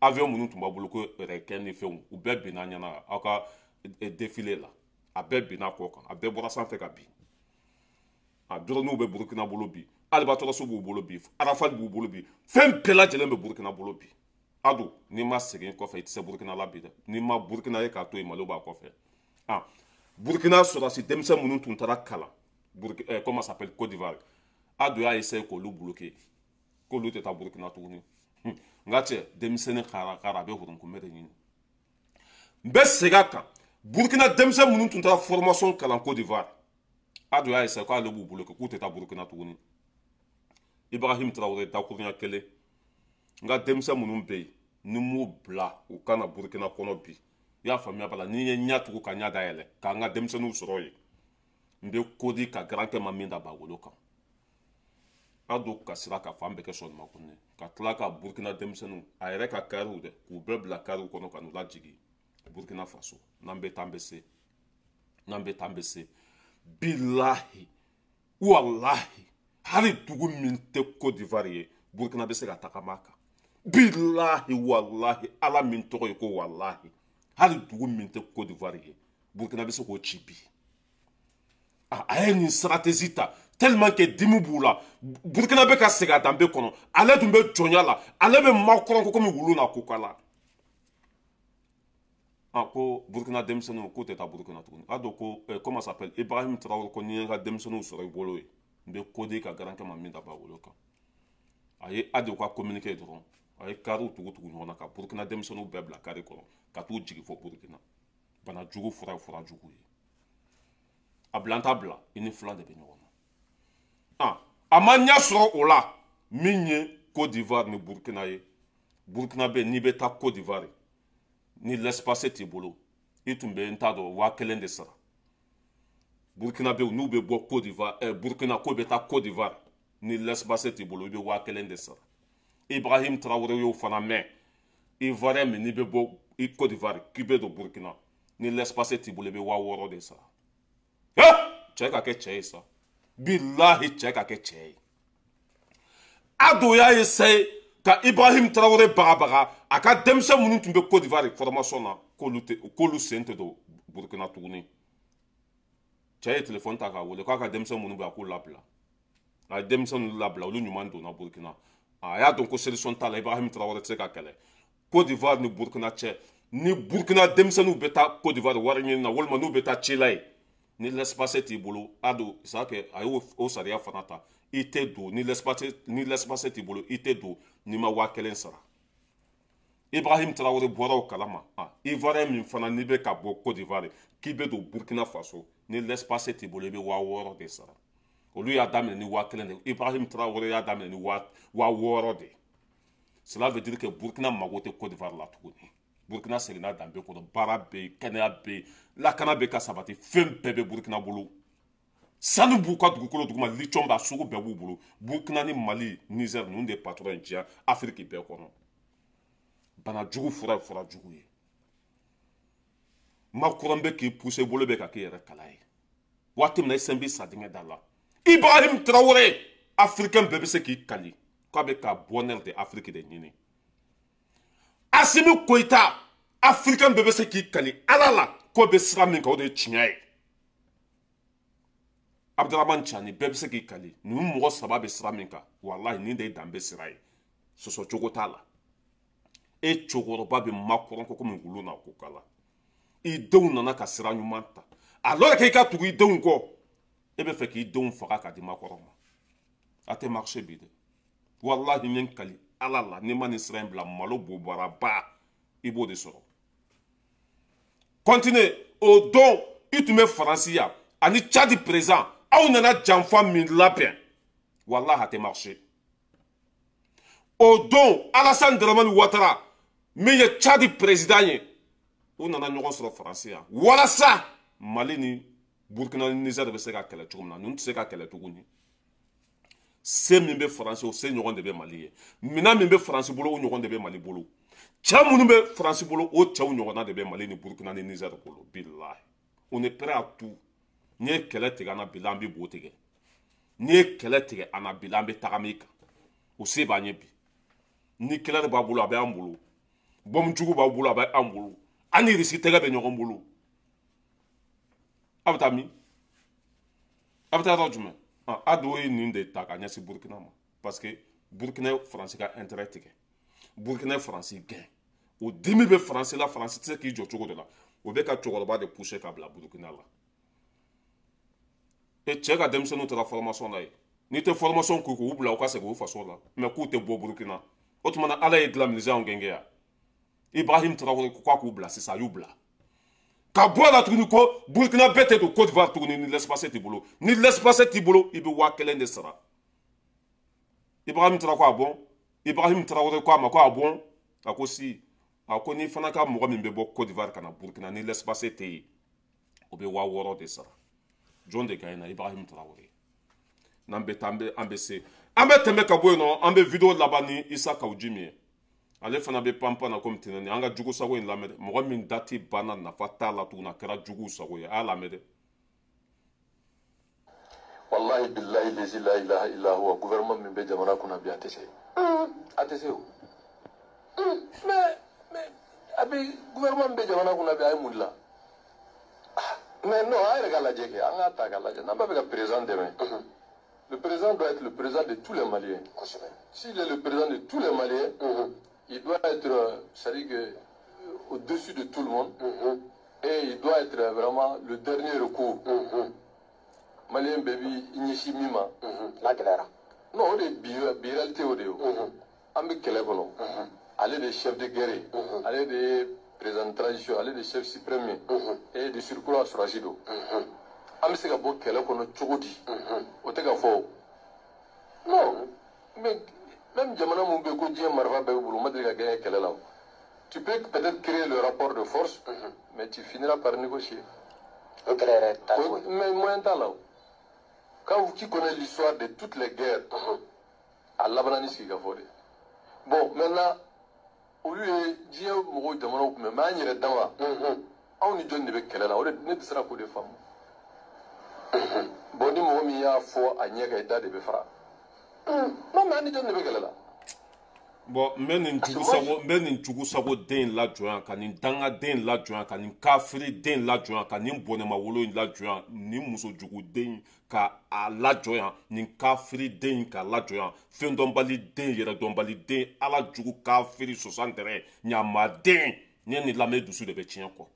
Avion minnu tun b'aw bolo ko yɛrɛkɛ ni fɛnw, u bɛɛ binna ɲɛna aw ka défilé la. A bɛɛ binna a kɔ kan, a bɛɛ bɔra sanfɛ ka bin. A drone bɛ Burkina bolo bi, Albatros b'u bolo bi, Rafale b'u bolo bi, fɛn bɛɛ lajɛlen bɛ Burkina bolo bi. Ado, n'i ma segin kɔfɛ, i tɛ se Burkina la bi dɛ. N'i ma Burkina ye k'a to yen, Mali b'a kɔfɛ. Burkina sɔrɔdasi denmisɛn minnu tun taara kalan, comment s'appelle, Côte d'Ivoire, Ado y'a essayé k'olu bloquer, k'olu tɛ taa Burkina tuguni. N ka cɛ, denmisɛnnin kara a bɛ hurunkunbɛ de ɲini. N bɛ segin a kan, Burkina denmisɛn minnu tun taara formation kalan Côte d'Ivoire, Ado y'a essayé k'ale b'u bloquer k'u tɛ taa Burkina tuguni. Ibrahim Traoré dakuruɲa kelen, n ka denmisɛn minnu bɛ yen, ni m'u bila u ka na Burkina kɔnɔ bi, I y'a faamuya b'a la, ni n ye ɲɛ tugu ka ɲɛ dayɛlɛ k'an ka denmisɛnninw sɔrɔ yen, n bɛ ko di ka garankɛ ma min da bagolo kan. A don ka sira ka fan bɛɛ kɛ sɔnima kun ka tila ka Burukina denmisɛnninw, a yɛrɛ ka kariw dɛ, k'u bɛɛ bila kariw kɔnɔ ka n'u lajigin Burukina Faso. N'an bɛ taa, an bɛ se. N'an bɛ taa, an bɛ se. Bilahi, walahi, hali dugu min tɛ Côte d'Ivoire ye, Burukina bɛ se ka tagama a kan. Bilahi, walahi, Ala min tɔgɔ ye ko walahi, hali dugu min tɛ Côte d'Ivoire ye, Burukina bɛ se k'o ci bi. A ye nin stratégie ta tellement que dimi b'u la. Burukina bɛ ka segin a danbe kɔnɔ, ale tun bɛ jɔnya la, ale bɛ Macron ko komi wulu n'a ko kala. A ko Burukina denmisɛnninw k'u tɛ taa Burukina tuguni. A dɔn ko comment s'appelle, Ibrahim Traoré ko n'i ye n ka denmisɛnninw sɔrɔ i bolo ye, n bɛ ko di ka garankɛ ma min da ba wolo kan. A ye a de ka communiqué dɔrɔn, a ye kariw tugu tugu ɲɔgɔn na ka Burukina denmisɛnninw bɛɛ bila kari kɔnɔ ka t'u jigin fɔ Burukina. Bana jugu fura ye fura jugu ye. A bila n t'a bila, i ni fila de bɛ ɲɔgɔn na. A ma ɲɛ sɔrɔ o la. Min ye Côte d'Ivoire ni Burukina ye, Burukina bɛ, n'i bɛ taa Côte d'Ivoire ni laissez-passer t'i bolo, i tun bɛ, n t'a dɔn, 1000 de sara. Burukina bɛ, n'u bɛ bɔ Côte d'Ivoire, Burukina k'o bɛ taa Côte d'Ivoire, ni laissez-passer t'i bolo, i bɛ 1000 de sara. Ibrahim Traoré y'o fana mɛn. Ivoirien min n'i bɛ bɔ i Côte d'Ivoire k'i bɛ don Burukina, ni laissez-passer t'i bolo, i bɛ 6000 de sara. Cɛ ka kɛ cɛ ye sa, bilahi, cɛ ka kɛ cɛ ye. A don y'a essaye ka Ibrahim Traoré bagabaga, a ka denmisɛn minnu tun bɛ Côte d'Ivoire formation na, k'olu tɛ, k'olu sen tɛ don Burukina tuguni. Cɛ ye téléphone ta k'a wele k'a ka denmisɛn minnu bɛ yen, a k'u labila. A ye denmisɛn ninnu labila, olu ɲuman donna Burukina. A y'a dɔn ko solution t'a la, Ibrahim Traoré tɛ se ka kɛlɛ. Côte d'Ivoire ni Burukina cɛ, ni Burukina denmisɛnninw bɛ taa Côte d'Ivoire wari ɲini na, walima n'u bɛ taa ci la yen, ni laissez-passer t'i bolo, a don c'est que a y'o o sariya fana ta, i tɛ don ni laissez-passer t'i bolo, i tɛ don n'i ma 1000 sara. Ibrahim Traoré bɔra o kalama. Ivoirien min fana n'i bɛ ka bɔ Côte d'Ivoire k'i bɛ don Burkina Faso, ni laissez-passer t'i bolo, i bɛ 6000 de sara. Olu y'a daminɛ ni 1000 de, Ibrahim Traoré y'a daminɛ ni 6000 de. Cela veut dire que Burkina mago tɛ Côte d'Ivoire la tuguni. Burkina seginna danbe kɔnɔ, baara bɛ yen, kɛnɛya bɛ yen, lakana bɛ ka sabati, fɛn bɛɛ bɛ Burkina bolo. Sanu b'u ka dugukolo duguma, lithium b'a sugu bɛɛ b'u bolo. Burkina ni Mali, Niger, ninnu de ye patron ye diɲɛ Afiriki bɛɛ kɔnɔ. Bana jugu fura ye fura jugu ye. Macron bɛ k'i pousser bolo bɛ ka k'i yɛrɛ kala ye waati min na, i sen b'i sa dingɛ da la. Ibrahim Traoré, africain bɛɛ bɛ se k'i kali k'a bɛ ka bonheur de Afrique de ɲini. Assimi Goïta, africain bɛɛ bɛ se k'i kali Ala la k'o bɛ sira min kan, o de ye tiɲɛ ye. Abdramane Tiani, bɛɛ bɛ se k'i kali ninnu mɔgɔ saba bɛ sira min kan, walahi, nin de ye danbe sira ye, sɔsɔ cogo t'a la. E cɛkɔrɔba bɛ Macron ko komi wulu n'a ko kala. I denw nana ka sira ɲuman ta, alors que i ka tugu i denw kɔ, e bɛ fɛ k'i denw faga ka di Macron ma. A tɛ marcher bi dɛ. Walahi, n ye n kali Ala la, n'i ma nin sira in bila, malo bobaraba i b'o de sɔrɔ. Continue. O don i tun bɛ Faransi yan ani Tchad président, aw nana janfa min labɛn, walahi, a tɛ marcher. O don Alassane Dramane Ouattara min ye Tchad président ye, u nana ɲɔgɔn sɔrɔ Faransi yan walasa Mali ni Burkina ni Niger bɛ se ka kɛlɛ cogo min na. Ninnu tɛ se ka kɛlɛ tuguni. Se min bɛ Faransi, o se ɲɔgɔn de bɛ Mali ye. Minɛn min bɛ Faransi bolo, o ɲɔgɔn de bɛ Mali bolo. Cɛ minnu bɛ Faransi bolo, o cɛw ɲɔgɔnna de bɛ Mali ni Burkina ni Niger bolo. Bilahi, on est prêt à tout. N'i ye kɛlɛ tigɛ an na bi, an bɛ bo tigɛ. N'i ye kɛlɛ tigɛ an na bi, an bɛ tagama i kan, o se b'an ye bi. Ni kɛlɛ de b'a bolo, a bɛ an bolo. Bɔmu jugu b'aw bolo, a bɛ an bolo. An ni Irisi tɛgɛ bɛ ɲɔgɔn bolo. A bɛ taa min? A bɛ taa yɔrɔ jumɛn? A dɔw ye nin de ta ka ɲɛsin Burukina ma, parce que Burukina ye Faransi ka intérêt tigɛ, Burukina ye Faransi gɛn, o dimi bɛ Faransi la. Faransi tɛ se k'i jɔ cogo dɔ la, o bɛ ka cɛkɔrɔba de pousser ka bila Burukina la. E cɛ ka denmisɛnninw taara formation na yen, n'i tɛ formation k'u k'u bila u ka segin u faso la, mais k'u tɛ bɔ Burukina. O tuma na Ala ye dilan milisiɲɛw gɛn yan. Ibrahim Traoré ko k'a k'u bila sisan, a y'u bila ka bɔ a la tuguni ko Burukina bɛɛ tɛ don Côte d'Ivoire tuguni ni laissez-passer t'i bolo. Ni laissez-passer t'i bolo, i bɛ 1000 de sara. Ibrahim Traoré ko a bon, Ibrahim Traoré ko a ma ko a bon, a ko si. A ko n'i fana ka mɔgɔ min bɛ bɔ Côte d'Ivoire ka na Burkina ni laissez-passer tɛ yen, o bɛ 6000 de sara. Jɔn de gagnera? Ibrahim Traoré. N'an bɛ taa, an bɛ se, an bɛ tɛmɛ ka bɔ yen nɔ. An bɛ vidéo laban ni Issa Kaou Djim ye. Ale fana bɛ panpan na komi tɛnɛn. An ka jugu sago in lamɛn dɛ. Mɔgɔ min dati banna, nafa t'a la tuguni, a kɛra jugu sago ye. A y'a lamɛn dɛ. Wallahi billahi lazi la ilaha illa huwa, gouvernement min bɛ jamana kunna bi, a tɛ se, a tɛ se o. Mais a bɛ gouvernement min bɛ jamana kunna bi, a ye mun dilan? Mais non, an yɛrɛ ka lajɛ kɛ, an k'a ta k'a lajɛ. N'an b'a fɛ ka président dɛmɛ, le président doit être le président de tous les Maliens. S'il est le président de tous les Maliens, il doit être, c'est-à-dire que au-dessus de tout le monde, et il doit être vraiment le dernier recours. Malien bɛɛ b'i ɲɛsin min ma. N'a gɛlɛyara. Non, o de ye bi réalité, o de ye o. An bɛ kɛlɛ kɔnɔ, ale de ye chef de guerre ye, ale de ye président de transition, ale de ye chef suprême ye, et de surcroît sɔrɔdasi don. An bɛ se ka bɔ kɛlɛ kɔnɔ cogo di? O tɛ ka fɔ o. Non, mais même jamana mun bɛ yen ko diɲɛ marifa bɛɛ b'u bolo, u ma deli ka gagner kɛlɛ la o. Tu peux peut-être créer le rapport de force, mais tu finiras par négocier. O kɛlɛ yɛrɛ taacogo ye. Mais moyen t'a la o. Quand vous qui connaît l'histoire de toutes les guerres, a labanna ni sigikafɔ de. Bon, maintenant, olu ye diɲɛ mɔgɔw jamanaw kun bɛ, mais an yɛrɛ dama, anw ni jɔnni de bɛ kɛlɛ la? O de ne tɛ sera k'o de faamu. Bon, ni mɔgɔ min y'a fɔ a ɲɛ kan, i da de bɛ fara. Non, mais an ni jɔnni de bɛ kɛlɛ la? Bon, n bɛ nin jugu sago, n bɛ nin jugu sago den in lajɔ yan, ka nin dangaden in lajɔ yan, ka nin kafiri den in lajɔ yan, ka nin bɔnɛmawolo in lajɔ yan, nin muso jugu den in ka a lajɔ yan, nin kafiri den in ka lajɔ yan, fɛn dɔnbali den, yɛrɛ dɔnbali den, ala jugu kafiri sɔsan tɛrɛ ɲamaden. Ni ye nin lamɛn, dusu de bɛ tiɲɛ kɔ.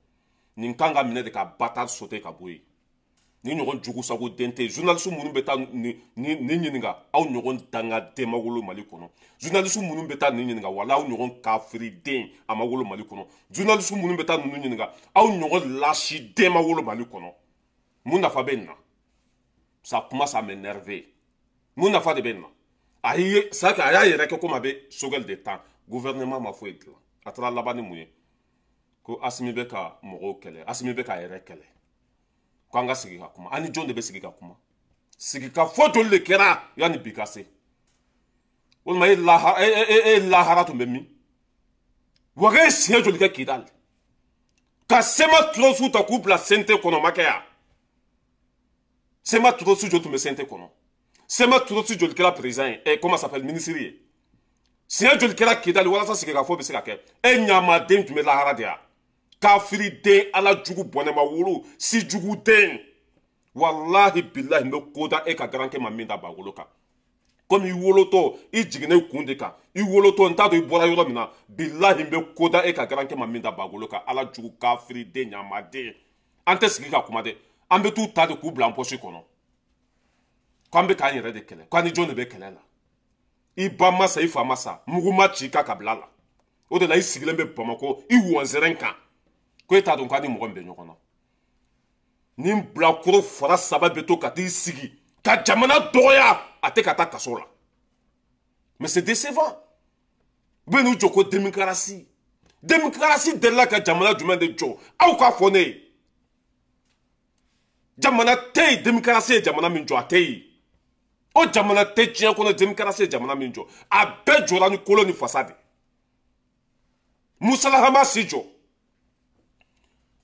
Nin kan ka minɛ de ka bâtard sauter ka bɔ yen. Ni ɲɔgɔn jugu sago den tɛ yen. Journaliste minnu bɛ taa nin ɲininka, aw ɲɔgɔn dangaden ma wolo Mali kɔnɔ. Journaliste minnu bɛ taa nin ɲininka, wala aw ɲɔgɔn kafiri den a ma wolo Mali kɔnɔ. Journaliste minnu bɛ taa ninnu ɲininka, aw ɲɔgɔn lasi den ma wolo Mali kɔnɔ. Mun nafa bɛ nin na? Ça commence à m'énerver. Mun nafa de bɛ nin na? A ye c'est a y'a yɛrɛ kɛ komi a bɛ Choguel de tan. Gouvernement ma foyi dilan. A taara laban ni mun ye? Ko Assimi bɛ ka mɔgɔw kɛlɛ, Assimi bɛ k'a yɛrɛ kɛlɛ, ko an ka sigi ka kuma. An ni jɔn de bɛ sigi ka kuma? Sigi ka fɔ joli de kɛra yanni bi ka se? Walima e lahara, e lahara tun bɛ min? Waga ye siɲɛ joli kɛ Kidali ka CMA terroriste ta k'u bila CNT kɔnɔ? Ma kɛ yan. CMA terroriste joli tun bɛ CNT kɔnɔ? CMA terroriste joli kɛra président ye, comment s'appelle, ministre ye? Siɲɛ joli kɛra Kidali walasa sigikafɔ bɛ se ka kɛ? E ɲamaden tun bɛ lahara de yan. Kafiri den, ala jugu, bɔnɛma wolo, si jugu den, walahi bilahi, n bɛ ko da e ka garankɛ ma min da bagolo kan. Komi i wolotɔ, i jiginna i kun de kan, i wolotɔ, n t'a dɔn i bɔra yɔrɔ min na. Bilahi, n bɛ ko da e ka garankɛ ma min da bagolo kan. Ala jugu, kafiri den, ɲamaden. An tɛ sigi ka kuma dɛ, an bɛ t'u ta de k'u bila an pɔsi kɔnɔ k'an bɛ k'an yɛrɛ de kɛlɛ. K'an ni jɔn de bɛ kɛlɛ la? I ba ma sa, i fa ma sa, mugu ma ci i kan ka bila la. O de la i sigilen bɛ Bamakɔ i wɔnsɛrɛn kan ko e t'a dɔn k'a ni mɔgɔ min bɛ ɲɔgɔn na. Ni bilakoro fara saba bɛ to ka t'i sigi ka jamana dɔgɔya, a tɛ ka taa kaso la. Mais c'est décevant. U bɛ n'u jɔ ko démocratie. Démocratie delila ka jamana jumɛn de jɔ? Aw k'a fɔ ne ye. Jamana tɛ yen démocratie ye jamana min jɔ, a tɛ yen. O jamana tɛ diɲɛ kɔnɔ démocratie ye jamana min jɔ. A bɛɛ jɔra ni kolo ni fasa de. Musalahama si jɔ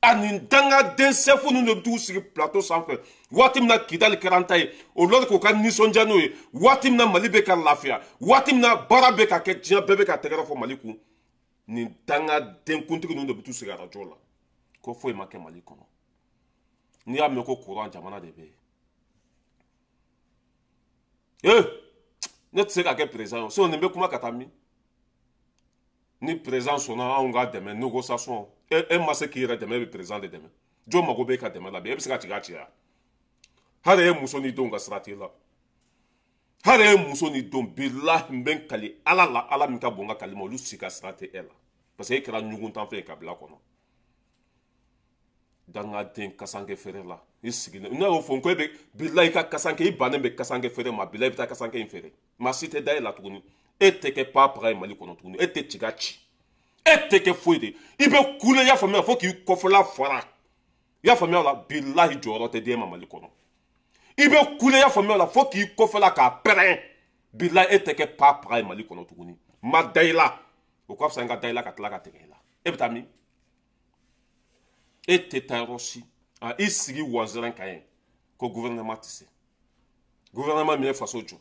ani dangaden sɛfu ninnu de bɛ t'u sigi plateau sanfɛ. Waati min na Kidali kɛra an ta ye, o lɔri k'u ka nisɔndiya n'o ye. Waati min na Mali bɛ ka lafiya, waati min na baara bɛ ka kɛ, diɲɛ bɛɛ bɛ ka tɛgɛrɛ fɔ Mali kun, nin dangaden kuntigi ninnu de bɛ t'u sigi arajo la ko foyi ma kɛ Mali kɔnɔ. N'i y'a mɛn ko courant, jamana de bɛ yen. Ee, ne tɛ se ka kɛ président ye. Sinon nin bɛ kuma ka taa min? Ni président sɔnna anw ka dɛmɛ, négociation, e ma se k'i yɛrɛ dɛmɛ, e bɛ président de dɛmɛ? Jɔn mago b'e ka dɛmɛ la bi? E bɛ se ka jigin a cɛya? Hali e muso ni denw ka sira t'i la. Hali e muso ni denw, bilahi, n bɛ n kali ala la, ala min ka bon n ka kali ma, olu si ka sira tɛ e la, parce que e kɛra ɲuguntanfɛn ye kabila kɔnɔ. Dangaden kasanke feere la i sigilen, ne y'o fɔ n ko e bɛ, bilahi, i ka kasanke, i bannen bɛ kasanke feere ma. Bilahi, i bɛ taa kasanke in feere, maa si tɛ da e la tuguni. E tɛ kɛ papaga ye Mali kɔnɔ tuguni. E tɛ tiga ci. E tɛ kɛ foyi de. I bɛ kule, i y'a faamuya, fo k'i kɔfɛla fara. I y'a faamuya la, bilahi jɔyɔrɔ tɛ d'e ma Mali kɔnɔ. I bɛ kule, i y'a faamuya la, fo k'i kɔfɛla k'a pɛrɛn. Bilahi e tɛ kɛ pa paga ye Mali kɔnɔ tuguni. Ma da i la. O ka fisa n ka da i la ka tila ka tɛgɛ i la. E bɛ taa min? E tɛ taa yɔrɔ si. I sigi wazɛrɛn kan yen ko gouvernement tɛ se. Gouvernement min ye faso jɔ.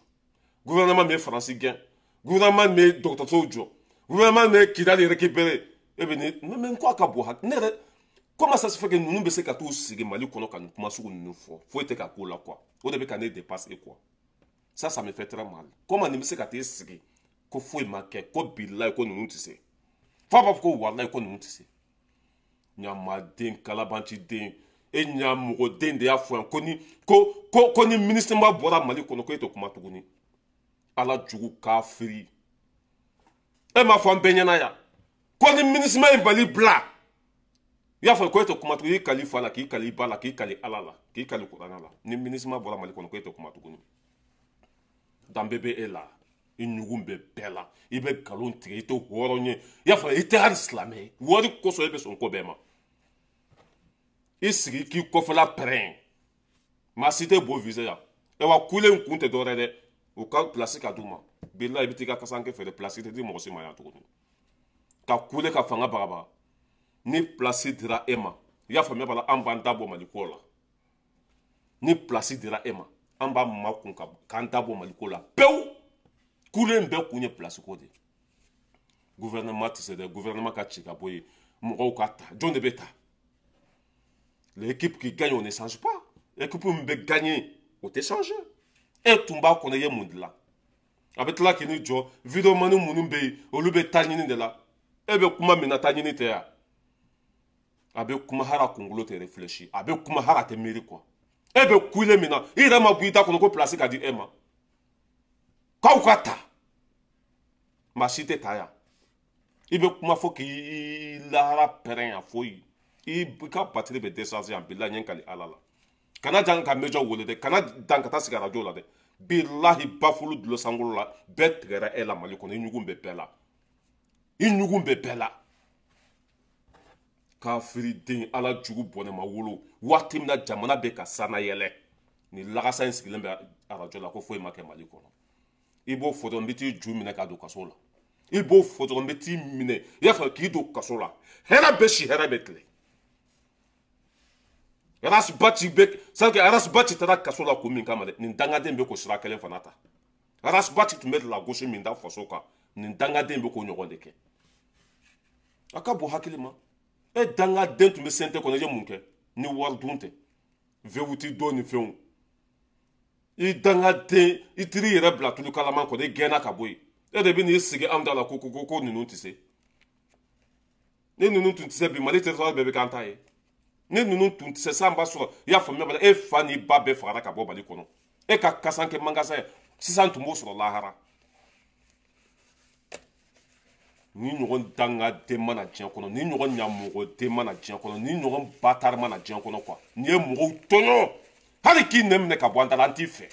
Gouvernement min ye Faransi gɛn. Gouvernement min ye dɔgɔtɔrɔsow jɔ. Gouvernement min ye Kidali récupéré. E bɛ nin mais n ko a ka bon hakili. Ne yɛrɛ comment ça se fait que ninnu bɛ se ka t'u sigi Mali kɔnɔ ka nin kuma sugu ninnu fɔ? Foyi tɛ ka k'o la quoi. O de bɛ ka ne dépasser quoi. Ça me fait très mal. Comment nin bɛ se ka t'e sigi ko foyi ma kɛ, ko bilahi ko ninnu tɛ se. F'a b'a fɔ ko walahi ko ninnu tɛ se. Ɲamaden kalabanciden e ɲamɔgɔden de y'a fɔ yan ko ni ko ni MINUSMA bɔra Mali kɔnɔ ko e tɛ kuma tuguni. Ala jugu kafiri. E m'a fɔ an bɛɛ ɲɛna yan ko ni MINUSMA ye Mali bila, i y'a fɔ ko e tɛ kuma tuguni. I kali fa la, k'i kali ba la, k'i kali Ala la, k'i kali Kuranɛ la. Ni MINUSMA bɔra Mali kɔnɔ ko e tɛ kuma tuguni. Danbe bɛ e la, i ɲugun bɛ bɛɛ la, i bɛ nkalon tigɛ, i tɛ hɔrɔn ye, i y'a fɔ i tɛ hali silamɛ ye. Wari kosɔn e bɛ sɔn ko bɛɛ ma. I sigi k'i kɔfɛla pɛrɛn. Maa si tɛ bo vise yan. Wa kule in kun tɛ dɔwɛrɛ dɛ, u ka pilasi ka d'u ma. Bilahi i bɛ t'i ka kasanke feere, pilasi tɛ di mɔgɔ si ma yan tuguni. Ka kule ka fanga bagabaga. Ni pilasi dira e ma, i y'a faamuya b'a la, an b'an da bɔ Mali ko la. Ni pilasi dira e ma, an b'a makun k'an da bɔ Mali ko la pewu. Kule in bɛɛ kun ye pilasi ko de ye. Gouvernement tɛ se dɛ, gouvernement ka ci ka bɔ yen, mɔgɔw ka ta. Jɔn de bɛ ta? L'équipe qui gagne, on ne change pas. L'équipe qui bɛ gagner, o tɛ changer. E tun b'a kɔnɔ, i ye mun dilan? A bɛ tila k'i ni jɔ videomani minnu bɛ yen, olu bɛ taa ɲini de la. E bɛ kuma min na, taa ɲini tɛ yan. A bɛ kuma hali a kunkolo tɛ réfléchi, a bɛ kuma hali a tɛ miiri quoi. E bɛ kule min na, i yɛrɛ ma bɔ i da kɔnɔ ko place ka di e ma. K'aw ka ta. Maa si tɛ ta yan. I bɛ kuma fo k'i lahara pɛrɛn yan foyi. I ka batterie bɛ décharger yan, bilahi n ye n kali Ala la. Kana jan ka major wele dɛ, kana dan ka taa sigi radio la dɛ. Bilahi bafulu dulon sankolo la, bɛɛ tigɛra e la Mali kɔnɔ, i ɲugun bɛ bɛɛ la. I ɲugun bɛ bɛɛ la. Kafiriden Ala jugu bɔnɛ ma wolo waati min na jamana bɛ ka sanayɛlɛ, ni lagasa in sigilen bɛ arajo la ko foyi ma kɛ Mali kɔnɔ. I b'o fɔ dɔrɔn n bɛ t'i ju minɛ k'a don kaso la. I b'o fɔ dɔrɔn n bɛ t'i minɛ, i y'a fɔ k'i don kaso la. Hɛrɛ bɛ si, hɛrɛ bɛ tile. Ras Bath bɛ, c'est-à-dire que Ras Bath taara kaso la kun min kama dɛ, nin dangaden bɛ k'o sira kelen fana ta. Ras Bath tun bɛ lagosi min da faso kan, nin dangaden bɛ k'o ɲɔgɔn de kɛ. A ka bon hakili ma. E dangaden tun bɛ CNT kɔnɔ, i ye mun kɛ? Ni wari dun tɛ. V8 don ni fɛnw. I dangaden, i tiri yɛrɛ bila tulu kalaman kɔnɔ, i gɛnna ka bɔ yen. E de bɛ n'i sigi anw da la ko ko ko ninnu tɛ se. Ni ninnu tun tɛ se bi, Mali territoire bɛɛ bɛ k'an ta ye. Ni ninnu tun tɛ se, san b'a sɔrɔ, i y'a faamuya b'a la, e fa n'i ba bɛɛ fagara ka bɔ Mali kɔnɔ. E ka kasanke mankasa ye, sisan tun b'o sɔrɔ lahara. Ni ɲɔgɔn dangaden mana diɲɛ kɔnɔ, ni ɲɔgɔn ɲamɔgɔden mana diɲɛ kɔnɔ, ni ɲɔgɔn batari mana diɲɛ kɔnɔ quoi. N'i ye mɔgɔw tɔɲɔ, hali k'i nɛn minɛ ka bɔ an da la, an t'i fɛ.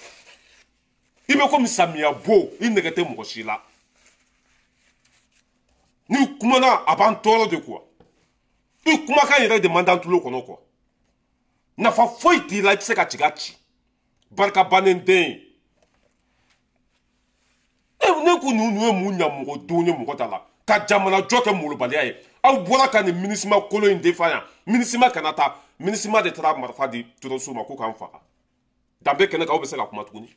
I bɛ komi samiya bo, i nɛgɛ tɛ mɔgɔ si la. N'i kumana, a b'an tɔɔrɔ de quoi. I kumakan yɛrɛ de man d'an tulo kɔnɔ quoi. Nafa foyi t'i la, i tɛ se ka tiga ci. Barika bannen den. E ne ko ninnu ye mun ɲamɔgɔdenw ye mɔgɔ da la? Ka jamana jɔ kɛ molobaliya ye. Aw bɔra ka nin MINUSMA kolon in defa yan. MINUSMA kana taa. MINUSMA de taara marifa di terroriste ma ko k'an faga. Danbe kɛnɛ kan, aw bɛ se ka kuma tuguni.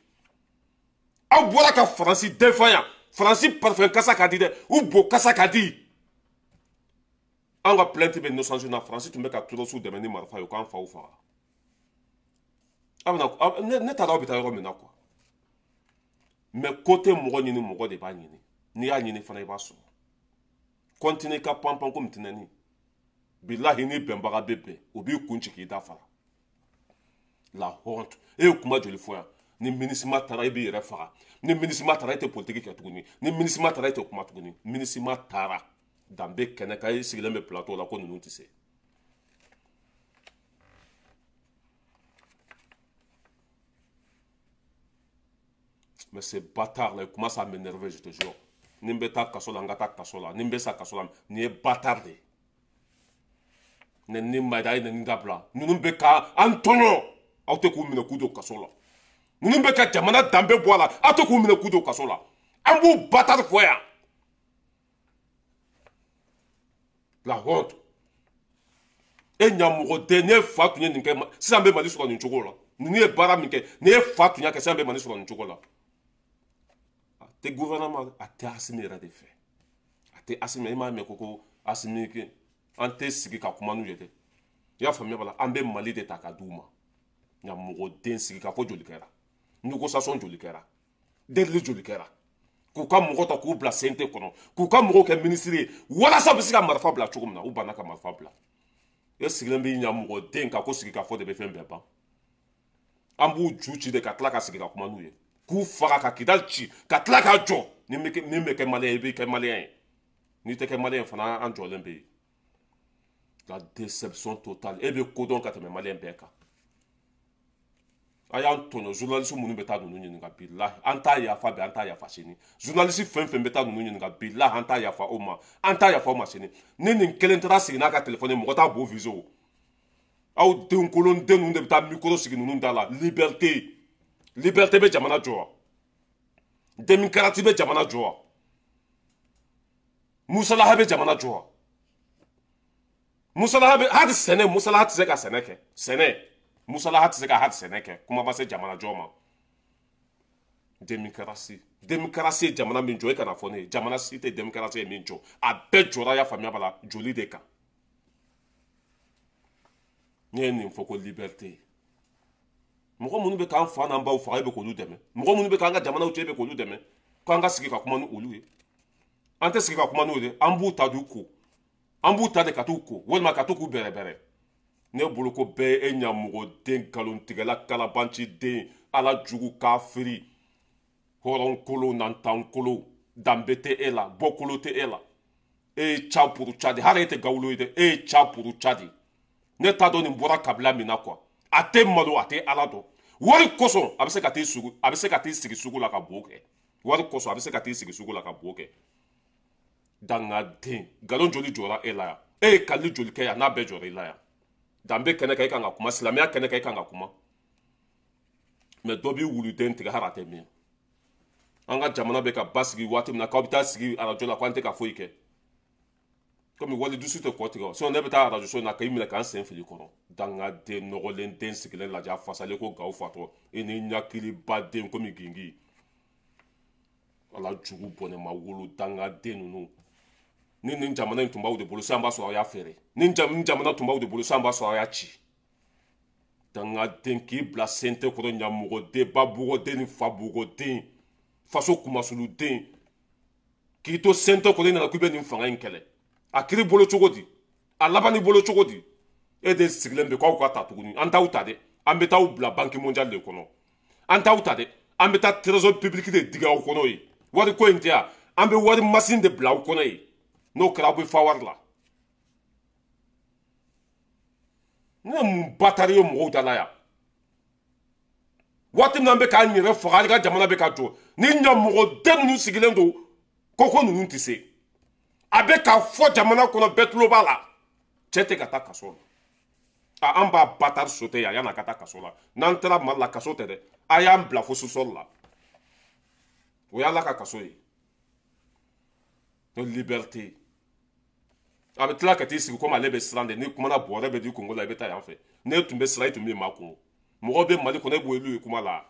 Aw bɔra ka Faransi defa yan. Faransi parfum kasa ka di dɛ, u bo kasa ka di. An ka plainte bɛ naissance na, Faransi tun bɛ ka terroriste dɛmɛ ni marifa ye, u k'an faw faga. Aw bɛna, ne t'a dɔn aw bɛ taa yɔrɔ min na quoi. Mais ko tɛ mɔgɔ ɲini, mɔgɔ de b'a ɲini. N'i y'a ɲini fana, i b'a sɔrɔ. Continue ka panpan komi tɛnɛni. Bilahi ni bɛnbaga bɛ bɛn, o b'i kun ci k'i da fara. La honte. E ye kuma joli fɔ yan? Ni MINUSMA taara, i b'i yɛrɛ faga. Ni MINUSMA taara, e tɛ politique kɛ tuguni. Ni MINUSMA taara, e tɛ kuma tuguni. MINUSMA taara. Danbe kɛnɛ kan, e sigilen bɛ plateau la ko ninnu tɛ se. Mais ces bâtards là, ils commencent à m'énerver, je te jure. Ni n bɛ taa kaso la, n ka taa kaso la. Ni n bɛ sa kaso la, nin ye bâtard de ye. Nɛni ma a ye nɛni dabila. Ninnu bɛ ka an tɔɲɔ, aw tɛ k'u minɛ k'u don kaso la. Ninnu bɛ ka jamana danbe bɔ a la, aw tɛ k'u minɛ k'u don kaso la. An b'u bâtard fɔ yan. La honte. E ɲamɔgɔden, n'e fa tun ye nin kɛ, sisan bɛ Mali sɔrɔ nin cogo la. Ninnu ye baara min kɛ, n'e fa tun y'a kɛ, sisan bɛ Mali sɔrɔ nin cogo la. A tɛ gouvernement, a tɛ Asimi yɛrɛ de fɛ. A tɛ Asimi, e m'a mɛn ko Asimi kɛ. An tɛ sigi ka kuma n'u ye dɛ. I y'a faamuya b'a la, an bɛ Mali de ta ka d'u ma. Nka mɔgɔden sigi ka fɔ joli kɛra, négociation joli kɛra, delili joli kɛra, k'u ka mɔgɔ ta k'u bila CNT kɔnɔ, k'u ka mɔgɔw kɛ minisiri ye walasa u bɛ se ka marifa bila cogo min na, u banna ka marifa bila. E sigilen b'i ɲa mɔgɔden kan ko sigi ka fɔ de bɛ fɛn bɛɛ ban. An b'u ju ci de ka tila ka sigi ka kuma n'u ye, k'u faga ka Kidali ci ka tila k'a jɔ. Ni min bɛ kɛ maliyɛn ye, i bɛ kɛ maliyɛn ye. N'i tɛ kɛ maliyɛn fana, an jɔlen bɛ yen. La déception totale. E bɛ kodɔn ka tɛmɛ maliyɛn bɛɛ kan. A y'an tɔɲɔ, journaliste minnu bɛ taa ninnu ɲininka, bilahi an t'a yafa bi, an t'a yafa sini. Journaliste fɛn fɛn bɛ taa ninnu ɲininka, bilahi an t'a yafa o ma, an t'a yafa o ma sini. Ni nin kelen taara sigi n'a ka téléphone ye, mɔgɔ t'a bo visé o. Aw den kolon den ninnu de bɛ taa micro sigi ninnu da la. Liberté, liberté bɛ jamana jɔ wa? Démocratie bɛ jamana jɔ wa? Musalaha bɛ jamana jɔ wa? Musalaha bɛ hali sɛnɛ, musalaha tɛ se ka sɛnɛ kɛ. Sɛnɛ, musalaha tɛ se ka hali sɛnɛ kɛ. Kuma ma se jamana jɔ ma. Démocratie, démocratie ye jamana min jɔ, e kana fɔ ne ye. Jamana si tɛ démocratie ye min jɔ. A bɛɛ jɔra, y'a faamuya b'a la, joli de kan. Ne ye nin fɔ ko liberté. Mɔgɔ minnu bɛ k'an fa n'an baw faga, e bɛ k'olu dɛmɛ. Mɔgɔ minnu bɛ k'an ka jamanaw cɛ, e bɛ k'olu dɛmɛ. K'an ka sigi ka kuma ni olu ye. An tɛ sigi ka kuma n'u ye dɛ. An b'u ta d'u ko. An b'u ta de ka t'u ko, walima ka t'u k'u bɛrɛbɛrɛ. Ne bolo ko bɛɛ e ɲamɔgɔden, nkalontigɛla, kalabanciden, ala jugu, kafiri, hɔrɔnkolo, nantankolo, danbe tɛ e la, bɔkolo tɛ e la. E ye ca puru ca de, hali e tɛ gawulo ye dɛ, e ye ca puru ca de. Ne t'a dɔn nin bɔra kabila min na quoi. A tɛ malo, a tɛ ala dɔn. Wari kosɔn a bɛ se ka t'i sugu, a bɛ se ka t'i sigi sugu la ka bo kɛ. Wari kosɔn a bɛ se ka t'i sigi sugu la ka bo kɛ. Dangaden, nkalon joli jɔra e la yan? E ye kali joli kɛ yan n'a bɛɛ jɔra i la yan? Danbe kɛnɛ kan e kan ka kuma, silamɛya kɛnɛ kan e kan ka kuma. Mɛ dɔ b'i wuluden tigɛ hali a tɛ min. An ka jamana bɛ ka basigi waati min na, k'aw bɛ taa sigi arajo la k'an tɛ ka foyi kɛ. Komi wali dusu tɛ kɔ tigɛ, sinon ne bɛ taa arajo so in na k'i minɛ k'an sen fili kɔrɔ. Dangaden nɔgɔlen den sigilen lajɛ, a fasalen ko gawo fatɔ, i ni ɲakilibaden komi gingi. Ala jugu bɔnɛ ma wolo dangaden ninnu. Ni nin jamana in tun b'aw de bolo, sisan b'a sɔrɔ aw y'a feere. Ni jamana tun b'aw de bolo, sisan b'a sɔrɔ aw y'a ci. Dangaden k'i bila CNT kɔrɔ, ɲamɔgɔden, babugɔden ni fabugɔden, faso kumasuluden, k'i to CNT kɔrɔ, i nana k'i bɛ nin fanga in kɛlɛ. A kiri bolo cogo di? A laban ni bolo cogo di? E de sigilen bɛ k'aw ka ta tuguni. An t'aw ta dɛ. An bɛ t'aw bila banque mondiale de kɔnɔ. An t'aw ta dɛ. An bɛ taa trésor public de digi aw kɔnɔ yen. Wari ko in tɛ yan. An bɛ wari masin de bila aw kɔnɔ yen. N'o kɛra aw bɛ fa wari la. Ne ye mun batari ye mɔgɔw da la yan? Waati min an bɛ k'an yɛrɛ faga, an ka jamana bɛ ka jɔ. Ni ɲamɔgɔden ninnu sigilen don, ko ninnu tɛ se. A bɛ k'a fɔ jamana kɔnɔ, bɛɛ tulo b'a la. Cɛ tɛ ka taa kaso la. A an b'a batari sote yan yan'a ka taa kaso la. N'an taara Mali la, kaso tɛ dɛ. A y'an bila fo sous-sol la. O y'Ala ka kaso ye. Liberté. A bɛ tila ka t'i sigi komi ale bɛ siran de. N'i kumana bɔrɛ bɛ di kungo la, i bɛ taa yan fɛ. N'e tun bɛ siran, i tun bɛ makun. Mɔgɔ bɛ Mali kɔnɔ, e b'olu ye kuma la.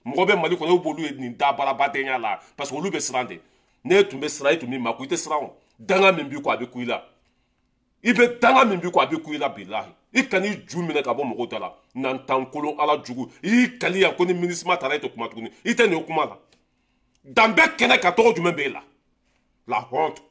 Mɔgɔ bɛ Mali kɔnɔ, e b'olu ye nin dabarabadenya la. Parce que olu bɛ siran de. N'e tun bɛ siran, i tun bɛ makun. I tɛ siran o. Danga min b'i kɔ, a bɛ ku i la. I bɛ danga min b'i kɔ, a bɛ ku i la bilahi. I kan'i ju minɛ ka bɔ mɔgɔw da la. Nantankolon ala jugu. I y'i kali yan ko ni MINUSMA taara e tɛ kuma tuguni. I tɛ nin kuma la. Danbe kɛnɛ ka tɔgɔ jumɛn b'e la? La honte.